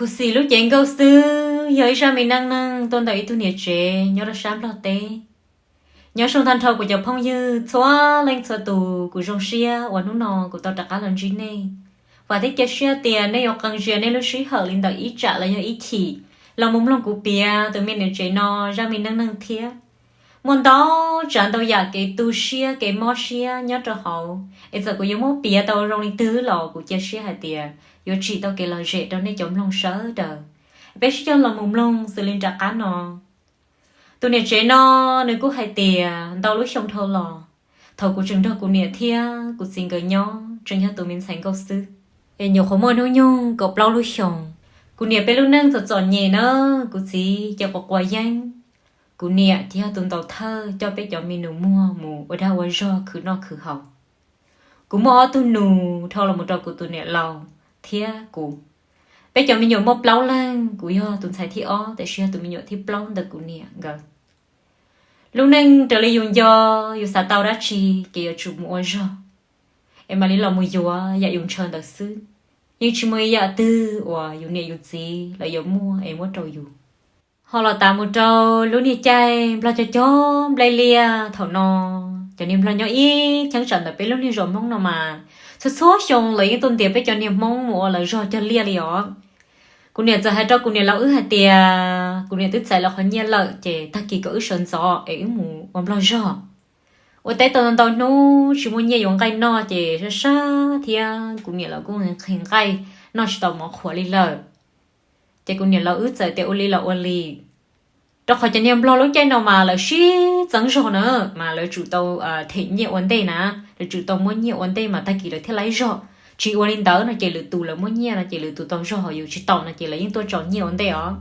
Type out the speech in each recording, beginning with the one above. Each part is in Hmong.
Kuv xim lub cev nkauj xwb yog ib zaj me neej neeg tuaj ntawm ib tug niam tsev nyob rau sab Nplog teb. Nyob zoo tag nrho kuv cov phooj ywg txhua leej txhua tus, kuv zoo siab uas hnub no kuv tau rov qab los ntsib nej. Vam thiab cia siab tias nej yuav qee zia nej lub sij hawm li ntawm ib tsam los yog ib chim los mus mloog kuv piav tus me niam tsev no zaj me neej neeg thiab. Muaj ntau tsav ntau yam kev tu siab kev mob siab nyob rau hauv, es txawm kuv yuav muab piav tau zoo li twg los kuv cia siab hais tias yuav tsim tau kev lom zem rau nej cov mloog sawv daws. Peb sib cog los mus mloog xws li nram qab no. Tus niam tsev no nws kuj hais tias ntau lub xyoo dhau los, thaum kuv tseem nrog kuv niam thiab kuv txiv nkawd nyob tseem yog tus me ntxhais nkauj xwb, es nyuam qhuav muaj hnub nyoog kaum plaub lub xyoos. Kuv niam peb lub neej txom txom nyem na, kuv txiv ces quav quav yeeb, kuv niam ces yog tus ntaus thawj coj peb cov me nus muag mus ua dag ua zog khwv noj khwv haus. Kuv muaj ob tug nus dhau los mus rau kuv tus niam laus thiab kuv. Peb cov me nyuam muaj plaub leeg, kuv yog tus ntxhais thib ob tiam sis yog tus me nyuam thib plaub ntawm kuv niam nkawd. Lub neej raws li yus nco, yus xav tau dab tsi ces yuav tsum mus ua zog, es mam li los mus yuav yam yus ntshaw ntawd xwb. Yeej tsis muaj ib yam twg uas yus niam yus txiv lawv yuav muaj es muab rau yus. Ho los tas mus rau lub niag caij nplog cog cog nplej liaj thaum no, cov niag nplog nyob ib cheeb tsam ntawm peb lub niag zos Hmoob no mas txhua txhua xyoo lawv yeej tuaj ntiav peb cov niag Hmoob mus ua lawv zog cog liaj li os. Kuv niam txawm hais rau kuv niam laus wb hais tias kuv niam twb txais lawv qhov nyiaj lawm ces tag kis kom wb sawv ntxov es wb mus ua nplog zog. Ua teb tau ntau ntau hnub tsis muaj nyiaj yuav nqaij noj ces sab sab thiab kuv niam laus kuj nqhis nqaij noj tsis tau mov qhuav li lawm. Ces kuv niam laus wb txawm tias ua li los ua li, rau qhov cov niag nplog lub caij no mas lawv sib txeeb zog na, mas lawv tsum tau them nyiaj ua ntej na, lawv tsum tau muab nyiaj ua ntej mas tag kis lawv thiaj laib zog. Tsis ua li ntawd no ces lwm tus lawv muab nyiaj no ces lwm tus tau zog, ho yus tsis tau no ces lawv yeej tuaj tso nyiaj ua ntej os.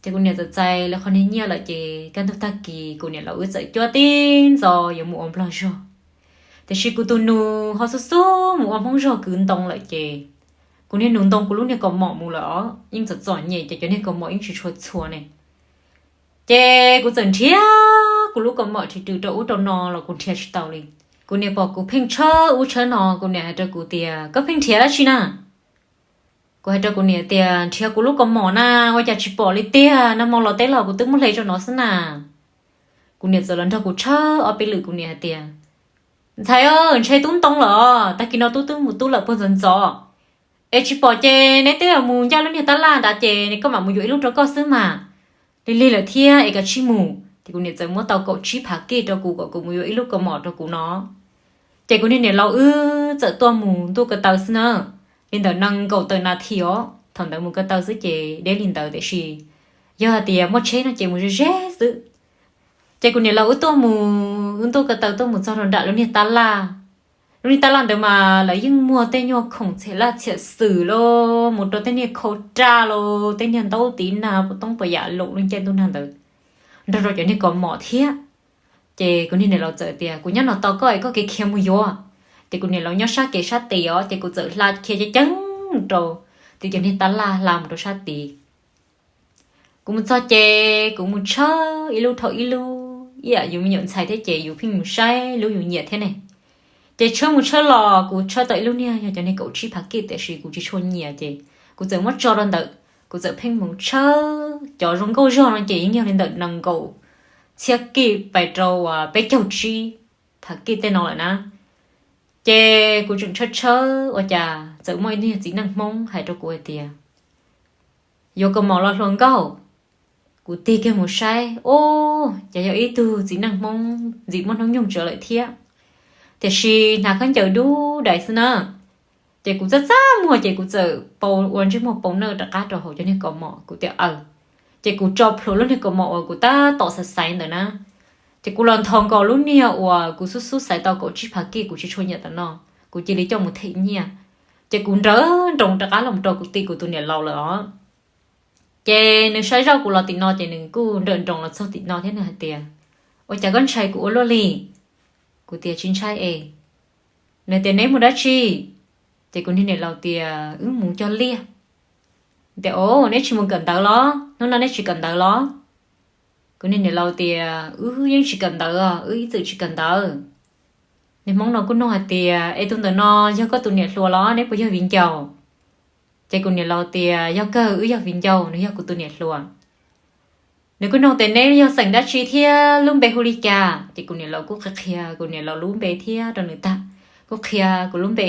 Ces kuv niam txawm txais lawv qhov niag nyiaj lawm ces kaj ntug tag kis kuv niam laus wb txawm cuab tib ntxov yuav mus ua nplog zog. Tiam sis kuv tus nus ho xub xub mus ua Hmoob zog kwv ntoo lawm ces kuv niag nus ntoo kuv lub niag kaus mom mus lawm os, yeej txom txom nyem ces cov niag kaus mom yeej tsis tshua txhua ne. Ces kuv txawm nrhiav kuv lub kaus mom rhiv rws rau ub rau no los kuv nrhiav tsis tau li. Kuv niam pom kuv pheej tshawb ub tshawb no, kuv niam hais rau kuv tias koj pheej nrhiav dab tsi na? Kuv hais rau kuv niam tias nrhiav kuv lub kaus mom na, ua cas tsis pom li tiag, nag hmo los teb los kuv twb muab hle rau no xwb na. Kuv niam txawm los nrog kuv tshawb ob peb lwm, kuv niam hais tias ntxhais, ntshe tub ntoo lawm os, tag kis no tub twb mus tub lawm puag ntxov ntxov. Es tsis pom ces neb twb mus ncaj lub niag tab laj nrad ces koj mam mus yuav ib lub rau koj xwb mas. Lig lig lawm thiab es kav tsij mus. Ces kuv niam txawm muab tau kaum tsib phav kij rau kuv kom kuv mus yuav ib lub kaus mom rau kuv no. Ces kuv niag niam laus wb txawm tuaj mus ntuj ko taw xwb na, li ntawm nees nkaum tawm nas this os, thaum ntawd mus ko taw xwb ces deb li ntawd tiam sis yog hais tias muaj tsheb no ces mus ze ze xwb. Ces kuv niam laus wb tuaj mus, wb ntuj ko taw tuaj mus txog rau nram lub niag tab laj. Lub niag tab laj ntawd mas lawv yeej muag tej nyuag khoom txhiam laj txhiam xwm los mus rau tej niag khau raj los tej niag ntaub tiv nag puas toob puas yam loo lub caij ntuj nag ntawd nrog rau cov niag kaus mom thiab. Ces kuv niag niam laus txawm tias kuv nyob no tos koj es koj kev khiav mus yuav. Ces kuv niam laus nyob sab kev sab tid os, ces kuv txawm hla khiav ceev ceev rau tim cov niag tab laj hla mus rau sab tid. Kuv mus txog ces kuv mus tshawb ib lub dhau ib lub, ib yam yus me nyuam ntxhais thiab ces yus pheej mus saib lub yus nyiam thiab ne. Ces tshawb mus tshawb los kuv tshawb tau ib lub niag yog cov niag kaum tsib phav kij tiam sis kuv tsis tshua nyiam ces kuv txawm muab tso rau ntawm, kuv txawm pheej mus tshawb cov zoo nkauj zog no ces yeej yog li ntawm nees nkaum txhiab kij pais rau uas peb caug tsib phav kij tej no lawm na. Ces kuv tseem tshawb tshawb ua cas txawm muaj ib tug txiv neej Hmoob hais rau kuv hais tias yuav kaus mom los hluas nkauj. Kuv tig kiag mus saib, ub, ces yog ib tug txiv neej Hmoob ntxim muaj hnub nyoog tsawv lawm thiab, tiam sis hnav khaub ncaws dub dais xwb na. Ces kuv txaj txaj muag ces kuv txawm pau ua ntsej muag pau nawj rov qab rau hauv cov niag kaus mom, kuv tias aws. Ces kuv tso plhuav lub niag kaus mom uas kuv tab tom xaiv xaiv ntawd na. Ces kuv los nthos nkaus lub niag uas kuv xub xub xaiv tau kaum tsib phav kij kuv tsis tshua nyiam tam no, kuv cia li coj mus them nyiaj. Ces kuv nrawm nroos rov qab los rau kuv tim kuv tus niam laus lawm os. Ces nws saib zoj kuv los tim no ces nws kuj nrawm nroos los txog tim no thiab nws hais tias, ua cas koj ntshai kuv ua luaj li? Kuv tias tsis ntshai es. Nws tias neb mus dab tsi? Ces kuv niag niam laus tias wb mus cog liaj. Tias o, neb tsis mus kawm ntawv los? Hnub no neb tsis kawm ntawv los? Kuv niag niam laus tias wb yeej tsis kawm ntawv os, wb ib txwm tsis kawm ntawv. Niag Hmoob no kuj nug hais tias es tus ntawm no yog koj tus niam hluas los neb puas yog viv ncaus? Ces kuv niam laus tias, Yog kawg, wb yog viv ncaus, nws yog kuv tus niam hluas. Nws kuj nug tias, Neb yog xeem dab tsi thiab lub npe hu li cas? Ces kuv niam laus kuj qhia qhia kuv niam laus lub npe thiab rau nws tag, kuj qhia kuv lub npe.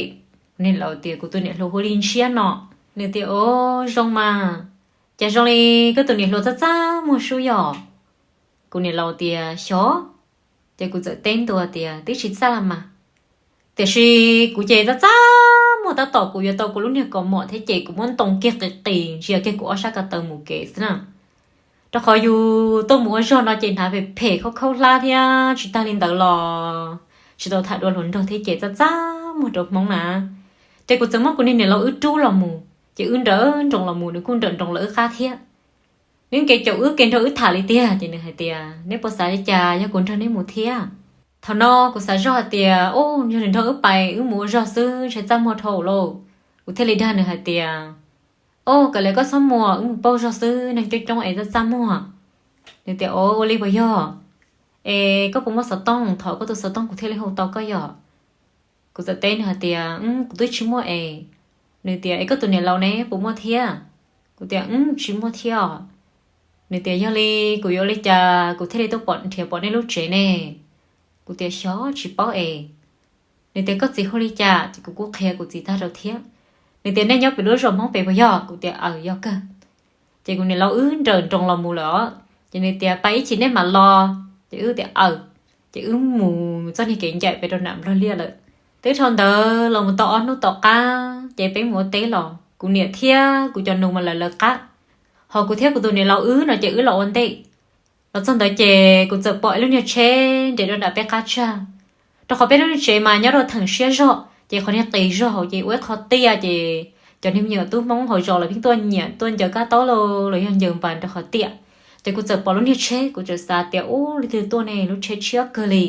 Kuv niam laus tias, Kuv tus niam hluas hu li Ntshiab no. Nws tias, O, zoo mas, cas zoo li koj tus niam hluas txaj txaj muag sub yog? Kuv niam laus tias, Xyov. Ces kuv txawm teb ntua tias, Twb tsis txaj mas, tiam sis kuv ces txaj txaj muag tab tom kuv yuav tau kuv lub niag kaus mom thiab ces kuv muab ntoo kiag qis qis ntsia kiag kuv ob sab ko taw mus kev xwb na. Rau qhov yus tuaj mus ua zog no ces hnav phem phem khaub khaub hlab thiab tsis tag li ntawd los tsis tau tham dua hluas nraug thiab ces txaj txaj muag rau Hmoob na. Ces kuv txawm muab kuv niag niam laus wb rub los mus, ces wb nrawm nroos los mus, nws kuj nrawm nroos los wb qab thiab. Nws kev caum wb kev nrog wb tham li tiag, ces nws hais tias, Neb puas xav li cas yog kuv nrog neb mus thiab? Thaum no kuv xav zoj hais tias, O, yog nws nrog wb pais wb mus ua zog xwb ntshai txaj muag dhau lauj. Kuv thiaj li dag nws hais tias, O, kawm li koj txhob muag, wb mus pauj zog xwb, neeg coob coob es txaj txaj muag. Nws tias, O, ua li puas yog? Es koj puas muaj xov tooj? Thov koj tus xov tooj kuv thiaj li hu tau koj yom. Kuv txawm teb nws hais tias, Kuv twb tsis muaj es. Nws tias, Es koj tus niam laus ne, puas muaj thiab? Kuv tias, Tsis muaj thiab os. Nws tias, Yog li kuv yuav ua li cas kuv thiaj li tuaj pom, nrhiav pom nej lub tsev ne? Kuv tias, Xyov, tsis paub es. Nws tias, Koj txiv hu li cas? Ces kuv kuj qhia kuv txiv tag rau thiab. Nws tias, Nej nyob pem lub zos Hmoob pem puas yog? Kuv tias, Aws, yog kawg. Ces kuv niam laus wb nrawm nroos los mus lawm os, ces nws tias, Pais ib chim nej mam los. Ces wb tias, Aws. Ces wb mus txoj niag kev ncaim pem rau nram Nplog Liaj lawm. Twb dhau ntawd los mus tau ob hnub tom qab ces peb mus ua teb los, kuv niam thiab kuv cov nus mas lawv lawv qab, ho kuv thiab kuv tus niam laus wb no ces wb los ua ntej. Los txog ntawd ces kuv txawm pom ib lub niag tsheb nres rau nram peb qab tsag, rau qhov peb lub niag tsev mas nyob rau theem siab zog ces qhov niag qis zog hauv ces ua ib qho tiaj ces cov niag me nyuam tub Hmoob hauv zos lawv pheej tuaj nyiam tuaj ncaws kab taub los yog ncaws npas rau qhov tiaj. Ces kuv txawm pom lub niag tsheb, kuv txawm xav tias, Ub, leej twg tuaj ne, lub tsheb tshiab kawg li.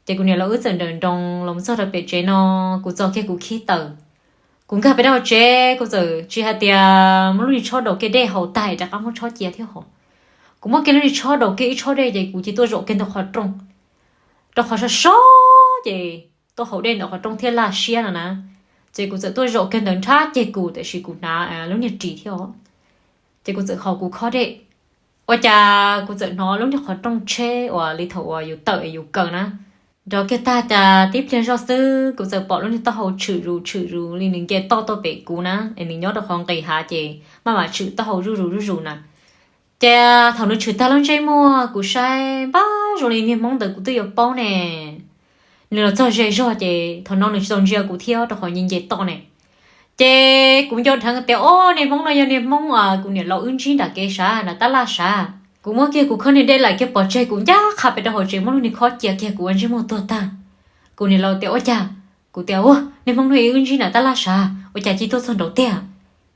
Ces kuv niam laus wb txawm nrawm nroos los txog rau pem tsev no, kuv txo kiag kuv khib taws, kuv nkag pem rau hauv tsev, kuv txawm tsis hais tias muab lub niag tshob daus kiag dej haus tag rov qab muab tshob cia thiab hos. Kuv muab kiag lub niag tshob daus kiag ib tshob dej ces kuv cia tuaj zaum kiag ntawm qhov rooj, rau qhov so so ces tuaj haus dej ntawm qhov rooj thiaj laj siab no na. Ces kuv txawm tuaj zaum kiag ntawd nrhab ceg kuv tiam sis kuv hnav lub niag ris thiab os. Ces kuv txawm haus kuv khob dej, ua cas kuv txawm hnov lub niag qhov rooj tsheb uas li thaum uas yus tawm es yus kaw na, nrov kiag tag cas tib pliag zoj xwb kuv txawm pom lub niag taub hau tshwm zus tshwm zus li nws nce toj tuaj pem kuv na, es nws nyob rau qhov nqis hav ces maj mam tshwm taub hau zuj zus zuj zus na. Ces thaum nws tshwm tag lub ntsej muag kuv saib npab zoo li niag Hmoob ntawd kuv twb yuav paub ne. Nws los txog ze zog ces thaum no nws tsis tau ntsia kuv thiab rau qhov nce nce toj ne. Ces kuv nco dheev tias, Ob, niag Hmoob no yog niag Hmoob kuv niam laus wb ntsib nram kev sav, nram tab laj sav. Kuv muab kiag kuv khob niag dej laim kiag pov tseg, kuv ncaj qha pem rau hauv tsev, muab lub niag khob cia kiag, kuv ua ntsej muag tuag tag. Kuv niam laus tias, Ua cas? Kuv tias, Ua, niag Hmoob no wb ntsib nram tab laj sav, ua cas cia tuaj txog nraud tiag?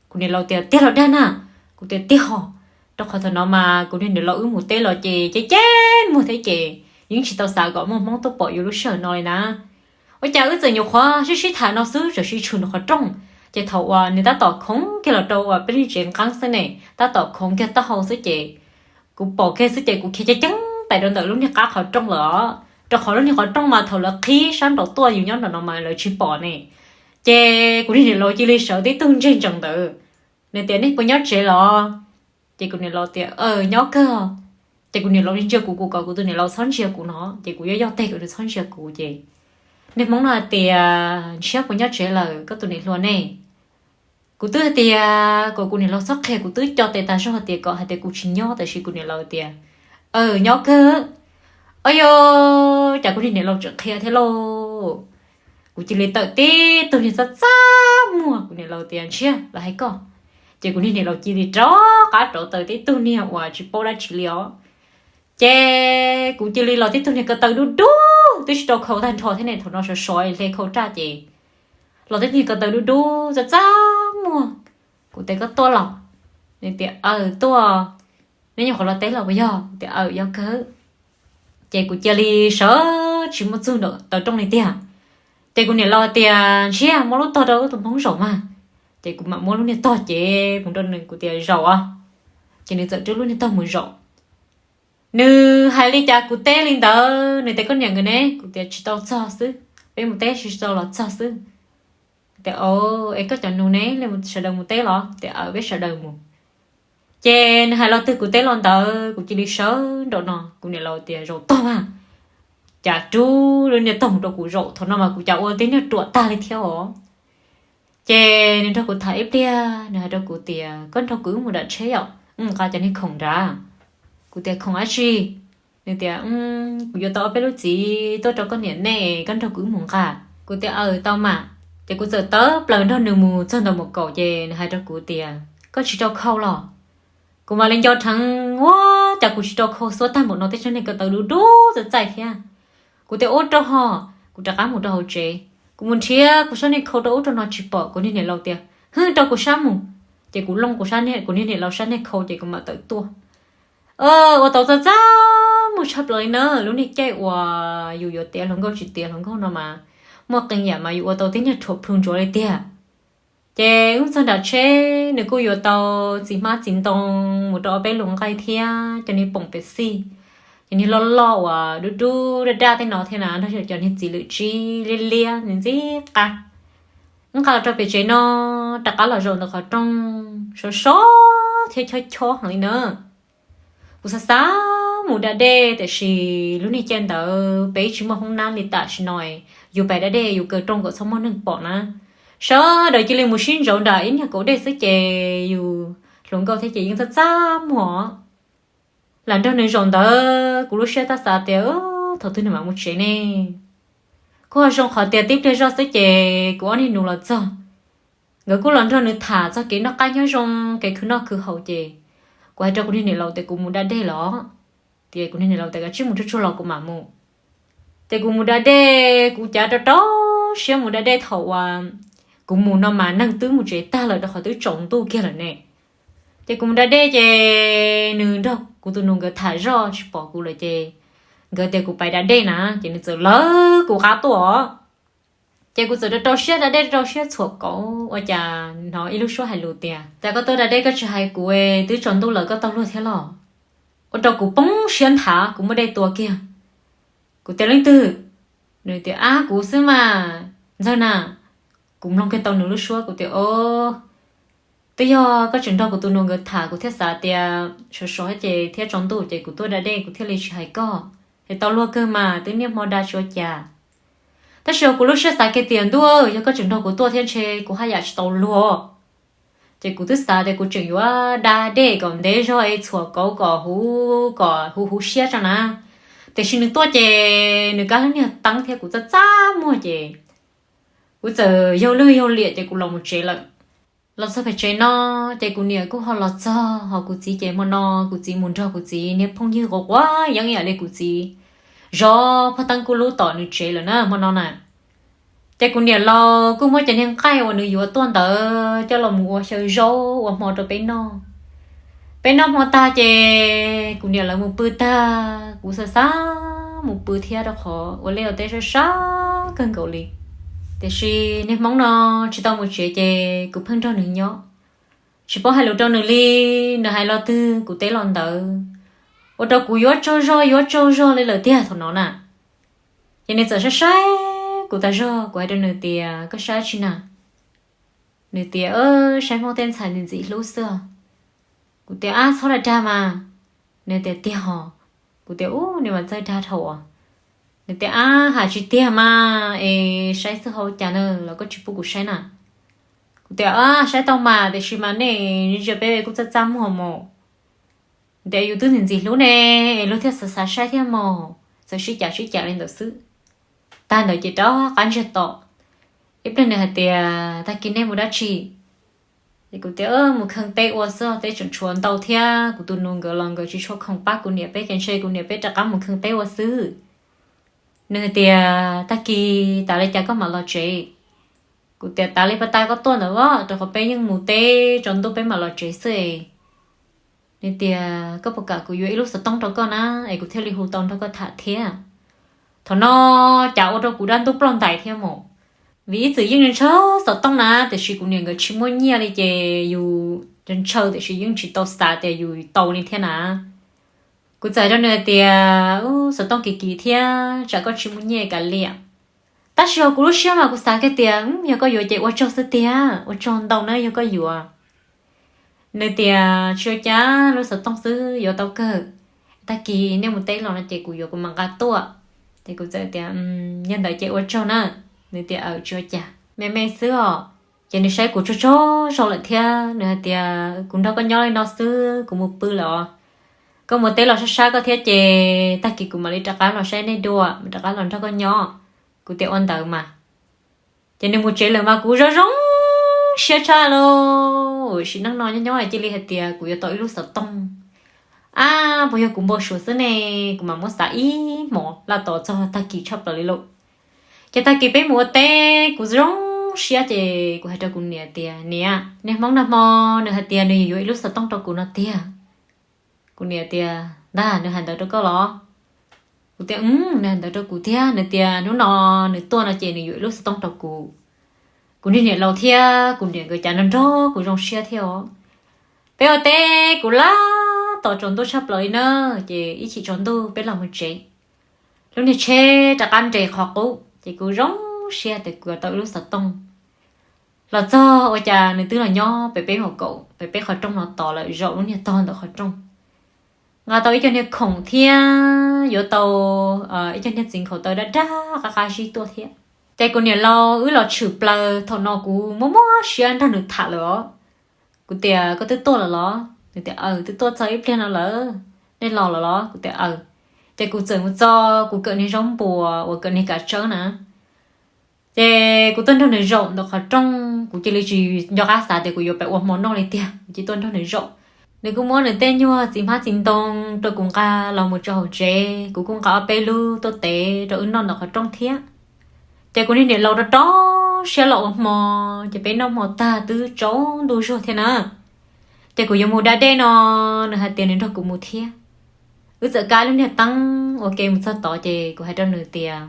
Kuv niam laus tias, Tiag los dag na? Kuv tias, Tiag hos. Rau qhov thaum no mas kuv niag niam laus wb mus teb los ces ceb ceb muag thiab ces yeej tsis tau xav kom muaj Hmoob tuaj pom yus lub sij hawm no li na. Ua cas wb txawm nyuam qhuav sib sib tham no xwb txawm sib tshwm nram qhov rooj, ces thaum uas nws tab tom khoov kiag los rau uas peb lub tsev nqeeb xwb ne, tab tom khoov kiag taub hau xwb ces kuv pom kiag xwb ces kuv khiav ceev ceev tais rau ntawm lub niag qab qhov rooj lawm os, rau qhov lub niag qhov rooj mas thaum lawv qhib sab nraud tuaj yus nyob nram no mas lawv tsis pom ne. Ces kuv niag niam laus cia li sawv tib tug ntseg ntsees ntawd, nws tias, Nej puas nyob tsev los? Ces kuv niam laus tias, Aws, nyob kawg. Ces kuv niam laus ntsia kuv, kuv kom kuv tus niam laus txhob ntsia kuv no, ces kuv yoj yoj teg kom nws txhob ntsia kuv ces niag Hmoob no hais tias, Ntshiab puas nyob tsev lawm, koj tus niam hluas ne? Kuv twb hais tias kom kuv niam laus txhob qhia, kuv twb co tes tas zog tias kom hais tias kuv tsis nyob, tiam sis kuv niam laus tias, Aws, nyob kawg. Aub yos, cas kuv niag niam laus tseem qhia thiab lauj. Kuv cia li tawm tib tug niag txaj txaj muag, kuv niam laus tias, Ntshiab, lawv hais koj. Ces kuv niag niam laus cia li rov qab rauv taws tib tug niag uas tsis paub dab tsi li os. Ces kuv cia li los tib tug niag ko taw dub dub, twb tsis tau khau tag nrho thiab ne, thaum no sov sov hle khau raj ces los tib tug niag ko taw dub dub txaj txaj muag. Kuv tias, Koj tuaj los? Nws tias, Aws, tuaj. Neb nyuam qhuav los teb los puas yog? Kuv tias, Aws, yog kawg. Ces kuv cia li sawv tsis muaj txog nram taw rooj li tiag. Ces kuv niam laus tias, Ntshiab, muab lub tog rau wb tus Hmoob zaum mas. Ces kuv mam muab lub niag tog cev mus rau nws, kuv tias, Zaum os. Ces nws txawm rub lub niag tog mus zaum. Nws hais li cas kuv teb li ntawd, nws tias, Koj niam nkawd ne? Kuv tias, Tsis tau txog xwb, peb mus teb tsis tau los txog xwb. Tias, O, es koj cov nus ne, sawv daws mus teb los? Tias, Aws, peb sawv daws mus. Ces nws hais los twg kuv teb los ntawd, kuv cia li sawv nraum no. Kuv niam laus tias, Zaum tog mas, cas rub lub niag tog mus rau kuv zaum, thaum no mas kuv cas ua tib niag ruam tag li thiab os. Ces nws nrog kuv tham ib pliag, nws hais rau kuv tias, Koj nrog kuv wb mus nram tsheb yom, wb mus nqa cov niag khoom nrad. Kuv tias, Khoom dab tsi? Nws tias, Kuv yuav tau ob peb lub txiv tuaj rau koj niam nej, koj nrog kuv wb mus nqa. Kuv tias, Aws, tau mas. Ces kuv txawm tawm plaws nrog nws mus txog ntawm mus kaum, ces nws hais rau kuv tias, Koj tsis rau khau los? Kuv mam li nco dheev, Ua cas kuv tsis rau khau, xuab tag npaum no tej tsob niag ko taw dub dub txaij txaij thiab. Kuv tias, Ub, rau ho. Kuv rov qab mus rau hauv tsev, kuv mus nrhiav kuv sab niag khau rau ub rau no tsis pom, kuv niag niam laus tias, Hwb, rau kuv sab mus. Ces kuv looj kuv sab niag, kuv niag niam laus sab niag khau, ces kuv mam tawm tuaj. Ua tau txaj txaj muag tshaj plaws li na. Lub niag caij uas yus yuav tiav hluas nkauj tsis tiav hluas nkauj no mas muaj qee yam mas yus ua tau tib niag rhuam plhu ntsuav li tiag. Ces wb txog nram tsheb, nws kuj yuav tau txiv hmab txiv ntoo mus rau ob peb lub nqaij thiab cov niag poom pes xij, cov niag loj loj uas dub dub daj daj tej no thiab na, nrog cov niag txiv lwm tsib liab liab ntxim qab. Wb nqa los rau pem tsev no, rov qab los zaum ntawm qhov rooj, sov sov thiab chob chob heev li na. Kuv xav xav mus da dej, tiam sis lub niag caij ntawd peb tsis muaj hoob nab li tam sim no, yus pais da dej yus kaw rooj kom txhob muaj neeg pom na. Sawv daws cia li mus sib ntsauv nram ib niag kaum dej xwb ces yus hluas nkauj thiab ces yeej txaj txaj muag. Lam nrog nws zaum ntawd kuv lub siab tab xav tias, Thaum twg nws mam mus tsev ne? Kuj ho zoo qhov tias tib pliag zoj xwb ces kuv ob niag nus los txog. Nkawd kuj los nrog nws tham txog kev noj qab nyob zoo, kev khwv noj khwv haus ces kuv hais rau kuv niag niam laus tias kuv mus da dej los, tias kuv niag niam laus tias kav tsij mus tsuag tsuag los kuv mam mus. Ces kuv mus da dej, kuv cav rau rau siab mus da dej thaum uas kuv mus no mas neeg twb mus tsev tag lawm rau qhov twb tsaus ntuj kiag lawm ne. Ces kuv mus da dej ces nws nrog kuv tus nus nkawd tham zoj tsis pom kuv lawm ces nkawd tias kuv pais da dej na, ces nws txawm lawv kuv qab tuaj os. Ces kuv txawm rau rau siab da dej, rau rau siab txhuam kauv, ua cas hnov ib lub suab hais lus tias, Cas koj tuaj da dej koj tsis hais kuv, twb tsaus ntuj lawm koj tau luag thiab los? Ua rau kuv poob siab nthav, kuv muab dej tua kiag. Kuv tias, Leej twg? Nws tias, Ab, kuv xwb mas, Ntxawg na. Kuv mloog kiag tau nws lub suab, kuv tias, O, twb yog koj tseem nrog kuv tus nus nkawd tham, kuv thiaj xav tias sov sov ces thiab tsaus ntuj ces kuv tuaj da dej kuv thiaj li tsis hais koj, es tau luag kawg mas, twb niaj hmo da tsis ua cas. Tab sis kuv lub siab xav kiag tias, Ntuj, yog koj tseem nrog kuv tuaj thiab ntshe kuv haj yam tsis tau luag. Ces kuv twb xav tias kuv tseem yuav da dej kom ntev zog es txhuam kauv kom huv, kom huv huv siab tso na. Tiam sis nws tuaj ces nws kab lub niag teeb thiab kuv txaj txaj muag ces kuv txawm yaug lwj yaug liam ces kuv los mus tsev lawm. Los txog pem tsev no ces kuv niam kuj ho los txog, ho kuv txiv ces hmo no kuv txiv mus nrog kuv txiv niag phooj ywg quav quav yeeb yam li kuv txiv zov phaj teeb kuj lub tom nws tsev lawm na hmo no na. Ces kuv niam laus kuj muab cov niag nqaij uas nws yuav tuaj ntawd coj los mus ua xyaw zaub ua hmo rau peb noj. Peb noj hmo tag ces kuv niam lawv mus pw tag, kuv xav xav mus pw thiab rau qhov ua liaj ua teb sab sab kawg nkaus li. Tiam sis niag hmoob no tsis tau mus tsev ces kuv pheej nrog nws nyob, tsis paub hais lus rau nws li. Nws hais lo twg kuv teb lo ntawd, ua rau kuv yuav tsaug zog yuav tsaug zog li lawm tiag thaum no na. Ces nws txawm saib saib kuv tas zog, kuv hais rau nws tias, Koj saib tsi na? Nws tias, Saib Hmoob tej ntxhais ntxim ntxim hlub xwb. Kuv tias, Ab, txhob dag dag mas. Nws tias, Tiag hos. Kuv tias, Ub, nws mas txawj dag dhau as. Nws tias, Ab, hais tsis tiag mas, es saib xwb ho cas na, los koj tsis pub kuv saib na? Kuv tias, Ab, saib tau mas, tiam sis mas nej ntsia peb kuj txaj txaj muag mos. Nws tias, Yus twb ntxim ntxim hlub ne, es luag thiaj xav xav saib thiab mos, txawm sib cav sib cav li ntawd xwb. Tag ntawd ces rov qab ntsiag to. Ib pliag nws hais tias, Tag kis nej mus dab tsi? Ces kuv tias, Mus kheej teb ua xwb, teb tseem tshuav ntau thiab, kuv tus nus nkawd los nkawd tsis tshua khoom pab kuv niam peb, ces ntshe kuv niam peb rov qab mus kheej teb ua xwb. Nws hais tias, Tag kis tas li cas koj mam los tsev? Kuv tias, Tas li pas tas koj tuaj ntawd as, rau qhov peb yeej mus teb tsaus ntuj peb mam los tsev xwb es. Nws tias, Koj puas kam kuv yuav ib lub xov tooj rau koj na, es kuv thiaj li hu tau nrog koj tham thiab? Thaum no cas ua rau kuv dab ntub ploj ntais thiab mos, vim ib txwm yeej ntshaw xov tooj na, tiam sis kuv niam nkawd tsis muaj nyiaj li ces yus ntshaw tiam sis yeej tsis tau xav tias yus tau li thiab na. Kuv txawm hais rau nws hais tias, Ub, xov tooj kim kim thiab, tsam koj tsis muaj nyiaj kav liam. Tab sis hauv kuv lub siab mas kuv xav kiag tias yog koj yuav ces ua tsaug xwb tiag, ua tsaug ntau na yog koj yuav. Nws tias tsis ua cas, lub xov tooj xwb yuav tau kawg, tag kis nej mus teb los no ces kuv yuav kuv mam nqa tuaj. Ces kuv txawm tias yog ntawd ces ua tsaug na. Nws tias aws tsis ua cas, me me xwb os. Ces nws saib kuv tsaug tsaug zog lawm thiab nws hais tias kuv nrog koj nyob li no xwb kuv mus pw lawm os. Koj mus teb los sab sab koj thiab ces tag kis kuv mam li rov qab los saib nej dua, mam rov qab los nrog koj nyob. Kuv tias ua ntawd mas. Ces nws mus tsev lawm mas kuv zoo zoo siab tshaj lauj. Sim neej no nyob nyob cia li hais tias kuv yuav tau ib lub xov tooj. Ab, puas yog kuv npau suav xwb ne, kuv mam muab xav ib hmos laj tos txog tag kis tshaj plaws li lauj. Ces tag kis peb mus ua teb kuv zoo siab ces kuv hais rau kuv niam tias niam, niag hmoob nag hmo nws hais tias nws yuav yuav ib lub xov tooj rau kuv no tiag. Kuv niam tias ntag, nws hais ntawd rau koj los? Kuv tias nws hais ntawd rau kuv thiab, nws tias hnub no nws tuaj no ces nws yuav ib lub xov tooj rau kuv. Kuv niag niam laus thiab kuv niam nkawd cav nrog nrog kuv zoo siab thiab os. Peb ua teb kuv laj tos tsaus ntuj tshaj plaws li na, ces ib chim tsaus ntuj peb los mus tsev. Lub niag tsheb rov qab nres qhov qub ces kuv zoo siab tias kuv yuav tau ib lub xov tooj. Los txog ua cas nws twb los nyob pem peb mom kaum pem peb qhov rooj no tos lawm zaum lub niag tog ntawm qhov rooj. Nqa tau ib co niag khoom thiab yuav tau ib co niag txiv nkhaus taw daj daj qab qab zib tuaj thiab. Ces kuv niam laus wb los tshwm plaws, thaum no kuv muab muab siab nrog nws tham lawm os. Kuv tias koj twb tuaj lawm los? Nws tias aws, twb tuaj txog ib pliag no lawm. Nej los lawm los? Kuv tias aws. Ces kuv txawm mus txog kuv kawm niag zaub npuas uas kawm niag kav tsawb na. Ces kuv tuaj nrog nws zaum ntawm qhov rooj, kuv cia li tsis nco qab xav tias kuv yuav pem ua hmo noj li tiag, kuv cia li tuaj nrog nws zaum. Nws kuj muab nws tej nyuag txiv hmab txiv ntoo rau kuv nqa los mus rau hauv tsev, kuv kuj nqa ob peb lub tuaj tev rau wb noj ntawm qhov rooj thiab. Ces kuv niag niam laus rov rau siab los ua hmo, ces peb noj hmo tag twb tsaus ntuj zuag thiab na. Ces kuv yuav mus da dej no, nws hais tias nws nrog kuv mus thiab. Wb txawm kav lub niag teeb ua ke mus txog tod ces kuv hais rau nws tias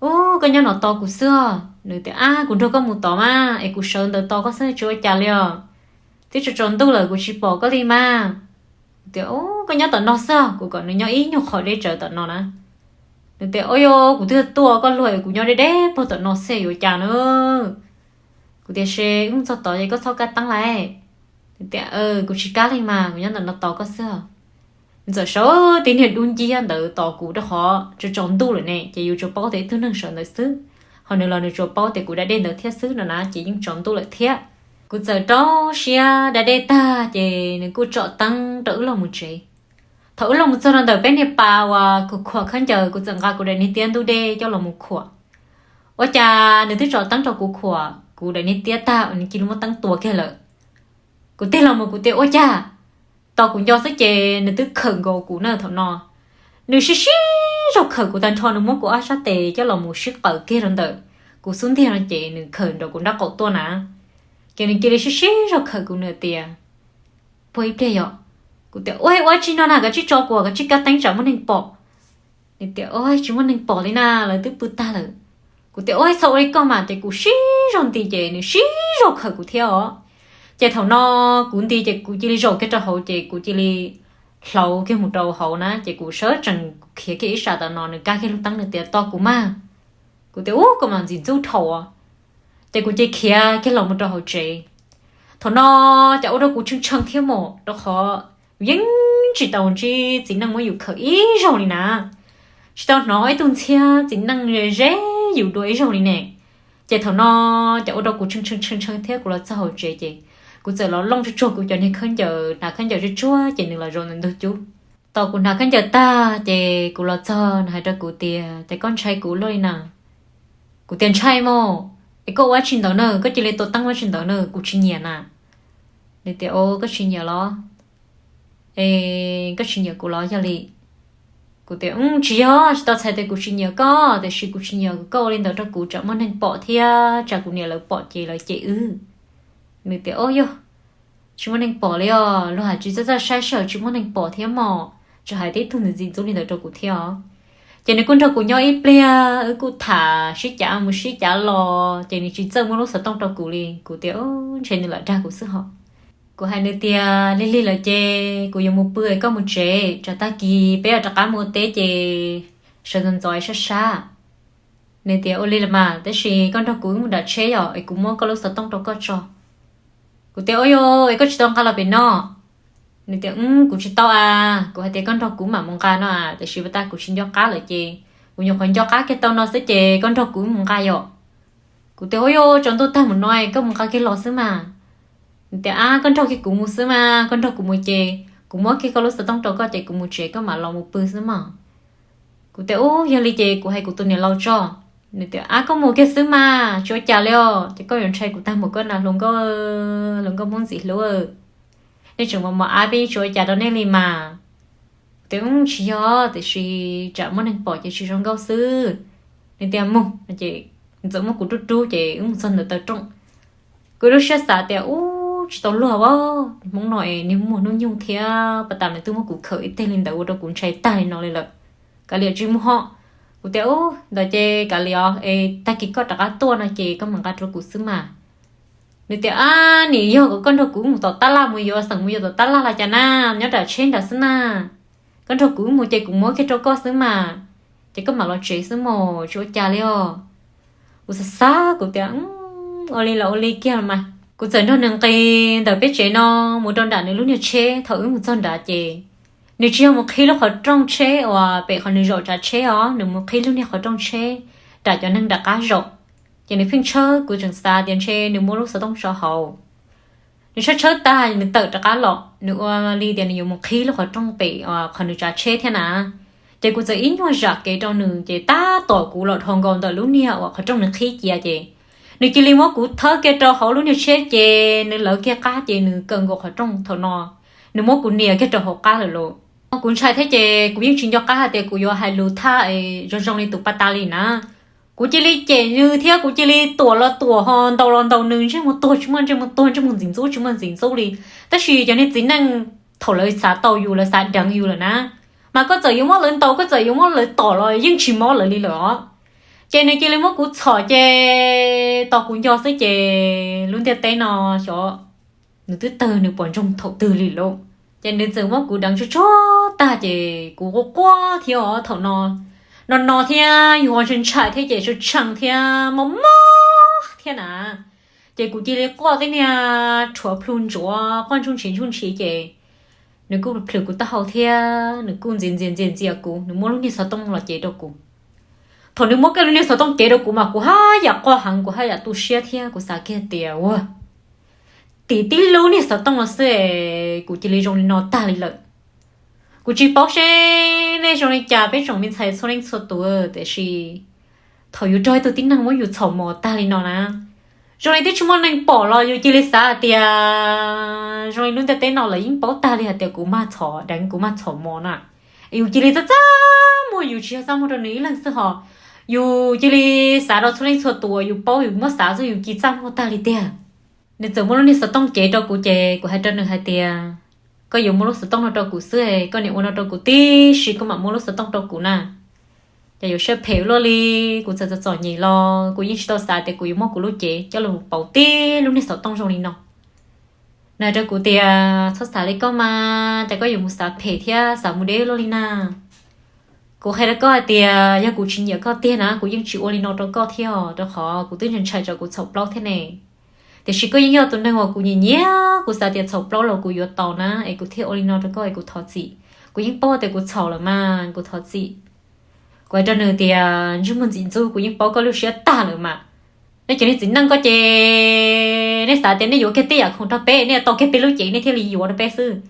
ub, koj nyob no tos kuv xwb os. Nws tias ab, kuv nrog koj mus tod mas es kuv sawv ntawd tos koj xwb tsis ua cas li os. Twb tsaus tsaus ntuj lawm kuv tsis pom koj li mas. Kuv tias ub, koj nyob tom no xwb os, kuv kom nws nyob ib nyuag qho deb tsawv tom no na. Nws tias ua yog kuv twb tuaj koj luag kuv nyob deb deb puag tom no xwb yuav cas na. Kuv tias se wb mus txog tod ces koj txhob kav teeb lawm. Nws tias kuv tsis kav li mas, kuv nyob ntawm no tos koj xwb os. Nws txawm sawv tib niag dub nciab ntawd tos kuv rau qhov tsaus tsaus ntuj lawm ne, ces yus tsuas paub tias ib tug neeg sawv ntawd xwb, ho nws los nws tsuas paub tias kuv da dej ntawd thiab xwb no na, ces yeej tsaus ntuj lawm thiab. Kuv txawm rau siab da dej tag ces nws kuj tsom teeb rau wb los mus tsev. Thaum wb los mus txog rau ntawm peb niag pas uas khuam khuam khaub ncaws, kuv txawm nqa kuv daim niag tiab ntub dej coj los mus khuam. Ua cas nws twb tsom teeb rau kuv khuam kuv daim niag tiab tag, nws cia li muab teeb tua kiag lawm. Kuv tig los mus kuv tias ua cas, tos kuv nco xwb ces nws twb khawm nkaus kuv na thaum no. Nws sib sib zog khawm kuv tag nrho, nws muab kuv ob sab tes coj los mus sib qawm kiag rau ntawm kuv xub ntiag no ces nws khawm nraum kuv nraub qaum tuaj na. Ces nws cia li sib sib zog khawm kuv, nws tias puag ib pliag yom. Kuv tias ua ua tsi no na, koj tsis tso kuv, koj tsis kav teeb tsam muaj neeg pom. Nws tias ua tsis muaj neeg pom li na, lawv twb pw tag lawm. Kuv tias ua txhob ua li koj mas, ces kuv sib zog nti ces nws sib zog khawm kuv thiab os. Ces thaum no kuv nti ces kuv cia li zaum kiag rau hauv ces kuv cia li hlauv kiag mus rau hauv na, ces kuv sawv tsees khiav kiag ib sab tom no, nws kav kiag lub teeb nws tias tos kuv mas. Kuv tias ub, koj mam ntxim ntxub dhau os. Ces kuv cia li khiav kiag los mus rau hauv tsev. Thaum no ces ua rau kuv tshee tshee thiab mas rau qhov yeej tsis tau ntsib txiv neej muab yus khawm ib zaug li na, tsis tau hnov ib tug ntxhiab txiv neej ze yus dua ib zaug li ne. Ces thaum no ces ua rau kuv tshee tshee tshee tshee thiab kuv los txog hauv tsev ces kuv txawm los looj tsuag tsuag kuv cov niag khaub ncaws, hnav khaub ncaws tsuag tsuag ces nws los zaum ntawm ntug cub. Tau kuv hnav khaub ncaws tag ces kuv los txog nws hais rau kuv tias ces koj ntshai kuv luaj li na? Kuv tias ntshai mas, es koj ua tsi ntawd na, koj cia li tua teeb ua tsi ntawd na, kuv tsis nyiam na. Nws tias o, koj tsis nyiam los? Es koj tsis nyiam kuv los yog li? Kuv tias tsis yog, tsis tau txhais tias kuv tsis nyiam koj, tiam sis kuv tsis nyiam koj ua li ntawd rau kuv tsam muaj neeg pom thiab tsam kuv niam lawv pom ces lawv cem wb. Nws tias o yog, tsis muaj neeg pom li os, luag hais tsis txawj txawj saib sij hawm tsis muaj neeg pom thiab mas, tsis hais tib tug ntxim ntxub li ntawd rau kuv thiab os. Ces nws kuj nrog kuv nyob ib pliag, wb kuj tham sib cav mus sib cav los ces nws tsis txawj muab lub xov tooj rau kuv li. Kuv tias ntshe nws lam dag kuv xwb hos. Kuv hais nws tias lig lig lawm ces kuv yuav mus pw es koj mus tsev, tsam tag kis peb yuav rov qab mus ua teb ces sawv ntxov ntxov sab sab. Nws tias, Ua li los mas, tab sis koj nrog kuv wb mus nram tsheb yom, es kuv muab koj lub xov tooj rau koj tso. Kuv tias, Ua li, es koj tsis tau nqa los pem no? Nws tias, Kuv tsis tau a, kuv hais tias koj nrog kuv mam mus nqa no a, tiam sis pas tas kuv tsis nco qab lawm ces kuv nyuam qhuav nco qab kiag tau no xwb ces koj nrog kuv wb mus nqa yom. Kuv tias, Ua li, tsaus ntuj tag mus no koj mus nqa kiag los xwb mas. Nws tias, Ab, koj nrog kiag kuv mus xwb mas, koj nrog kuv mus ces kuv muab kiag koj lub xov tooj rau koj ces kuv mus tsev koj mam los mus pw xwb mas. Kuv tias, Ub, yog li ces kuv hais kuv tus niam laus tso. Nws tias, Ab, koj mus kiag xwb mas, tsis ua cas li os, ces koj yuav ntshai kuv tag mus koj na hluas nkauj, hluas nkauj Hmoob ntxim hlub. Nej tseem mos mos ab, peb yeej tsis ua cas rau nej li mas. Kuv tias, Tsis yog, tiam sis tsam muaj neeg pom ces tsis zoo nkauj xwb. Nws tias, Mus, ces txawm muab kuv rub rub ces wb mus txog ntawm taw rooj. Kuv lub siab xav tias, Ub, tsis tau luag as, Hmoob no es niag muaj hnub nyoog thiab, pas tas nws twb muab kuv khawm ib teg li ntawd ua rau kuv ntshai tag li no li lawm. Kav liam, tsis mus ho. Kuv tias, Ub, ntawd ces kav liam os, es tag kis koj rov qab tuaj no ces koj mam nqa rau kuv xwb mas. Nws tias, Ab, nim yog kom koj nrog kuv mus tom tab laj, mus yuav xeem mus yuav tom tab laj los cas na, nyob nram tsheb nrad xwb na. Koj nrog kuv mus ces kuv muab kiag rau koj xwb mas, ces koj mam los tsev xwb mas, tsis ua cas li os. Kuv xav xav kuv tias, Ua li los ua li kiag los mas. Kuv txawm nrog nws nqis ntawm peb tsev no mus rau nram nws lub niag tsheb. Thaum wb mus txog nrad ces nws tsis yog mus qhib lub qhov rooj tsheb uas pem qhov nws zaum tsav tsheb os, nws mus qhib lub niag qhov rooj tsheb nram cov neeg nram qab zaum. Ces nws pheej tshawb, kuv tseem xav tias ntshe nws muab lub xov tooj tso hauv. Nws tshawb tshawb tag nws tawm rov qab los, nws ua li tias nws yuav mus qhib lub qhov rooj pem qhov nws tsav tsheb thiab na. Ces kuv txawm ib nyuag zam kev rau nws ces tab tom kuv los dhau nkaus ntawm lub niag uas qhov rooj nws qhib cia ces nws cia li muab kuv thawb kiag rau hauv lub niag tsheb ces nws lawv kiag qab ces nws kaw nkaus qhov rooj. Thaum no nws muab kuv nias kiag rau hauv qab lawm lauj. Kuv ntshai thiab ces kuv yeej tsis nco qab hais tias kuv yuav hais lus thaj zoo zoo li tus pas tas li na. Kuv cia li cem nws thiab kuv cia li tuam los tuam ho ntaus los ntaus nws, ntsej muag tuag tsis muaj ntsej muag tuag, ntsej muag ntxim ntxub tsis muaj ntxim ntxub li. Tab sis cov niag txiv neej thaum lawv xav tau yus lawv xav deev yus lawm na, mas koj txawm yuav muab lawv ntaus, koj txawm yuav muab lawv tom los yeej tsis mob lawv li lawm os. Ces nws cia li muab kuv txhom ces tos kuv nco xwb ces lub ntiaj teb no xyov nws twb tawg nws pom ntsoog thaum twg li lauj. Ces nws txawm muab kuv deev tsuag tsuag tag ces kuv quaj quaj thiab os thaum no. No no thiab yus ho ntshai ntshai thiab ces tshee tshee thiab mob mob thiab na. Ces kuv cia li quaj tib niag rhuav plhu ntsuav quaj ntsuj ntshiv ntsuj ntshiv ces nws kuj plhws kuv taub hau thiab nws kuj ntxias ntxias ntxias ntxias kuv, nws muab lub niag xov tooj los cev rau kuv. Thaum nws muab kiag lub niag xov tooj cev rau kuv mas kuv haj yam quaj heev, kuv haj yam tu siab thiab kuv xav kiag tias ua tim tib lub niag xov tooj no xwb es kuv cia li zoo li no tag li lawm. Kuv tsis paub seb nej zoo li cas peb tsoom me ntxhais txhua leej txhua tus, tiam sis thaum yus raug ib tug tib neeg muab yus txhom mos tag li no na, zoo li twb tsis muaj neeg pom los yus cia li xav hais tias zoo li lub ntiaj teb no lawv yeej paub tag li hais tias kuv mag txhom deev, kuv mag txhom mos na. Yus cia li txaj txaj muag, yus tsis yog txaj muag rau nws ib leeg xwb ho, yus cia li xav rau txhua leej txhua tus uas yus paub yus muab xav xwb yus cia li txaj muag tag li tiag. Nws txawm muab lub niag xov tooj cev rau kuv ces kuv hais rau nws hais tias, koj yuav muab lub xov tooj no rau kuv xwb, koj niam ua no rau kuv tib si koj mam muab lub xov tooj rau kuv na. Ces yuav siab phem luaj li, kuv txawm txom txom nyem los kuv yeej tsis tau xav tias kuv yuav muab kuv lub cev coj los pauv tib lub niag xov tooj zoo li no. Nws hais rau kuv tias txhob xav li koj mas, cas koj yuav mus xav phem thiab xav mus deb luaj li na. Kuv qhia rau koj hais tias yog kuv tsis nyiam koj tiag na kuv yeej tsis ua li no rau koj thiab os, rau qhov kuv twb ntshai ntshai tsam kuv txhaum plaub thiab ne. Tiam sis koj yeej yog tus neeg uas kuv nyiam nyiam, kuv xav tias txhaum plaub los kuv yuav tau na, es kuv thiaj ua li no rau koj es kuv thov txim. Kuv yeej paub tias kuv txhaum lawm mas kuv thov txim. Kuv hais rau nws tias ntsej muag ntxim ntxub, kuv yeej paub koj lub siab tag lawm mas. Nej cov niag txiv neej koj ces nej xav tias nej yuav kiag tej yam khoom rau peb, nej tau kiag peb lub cev nej thiaj li yuav rau peb xwb.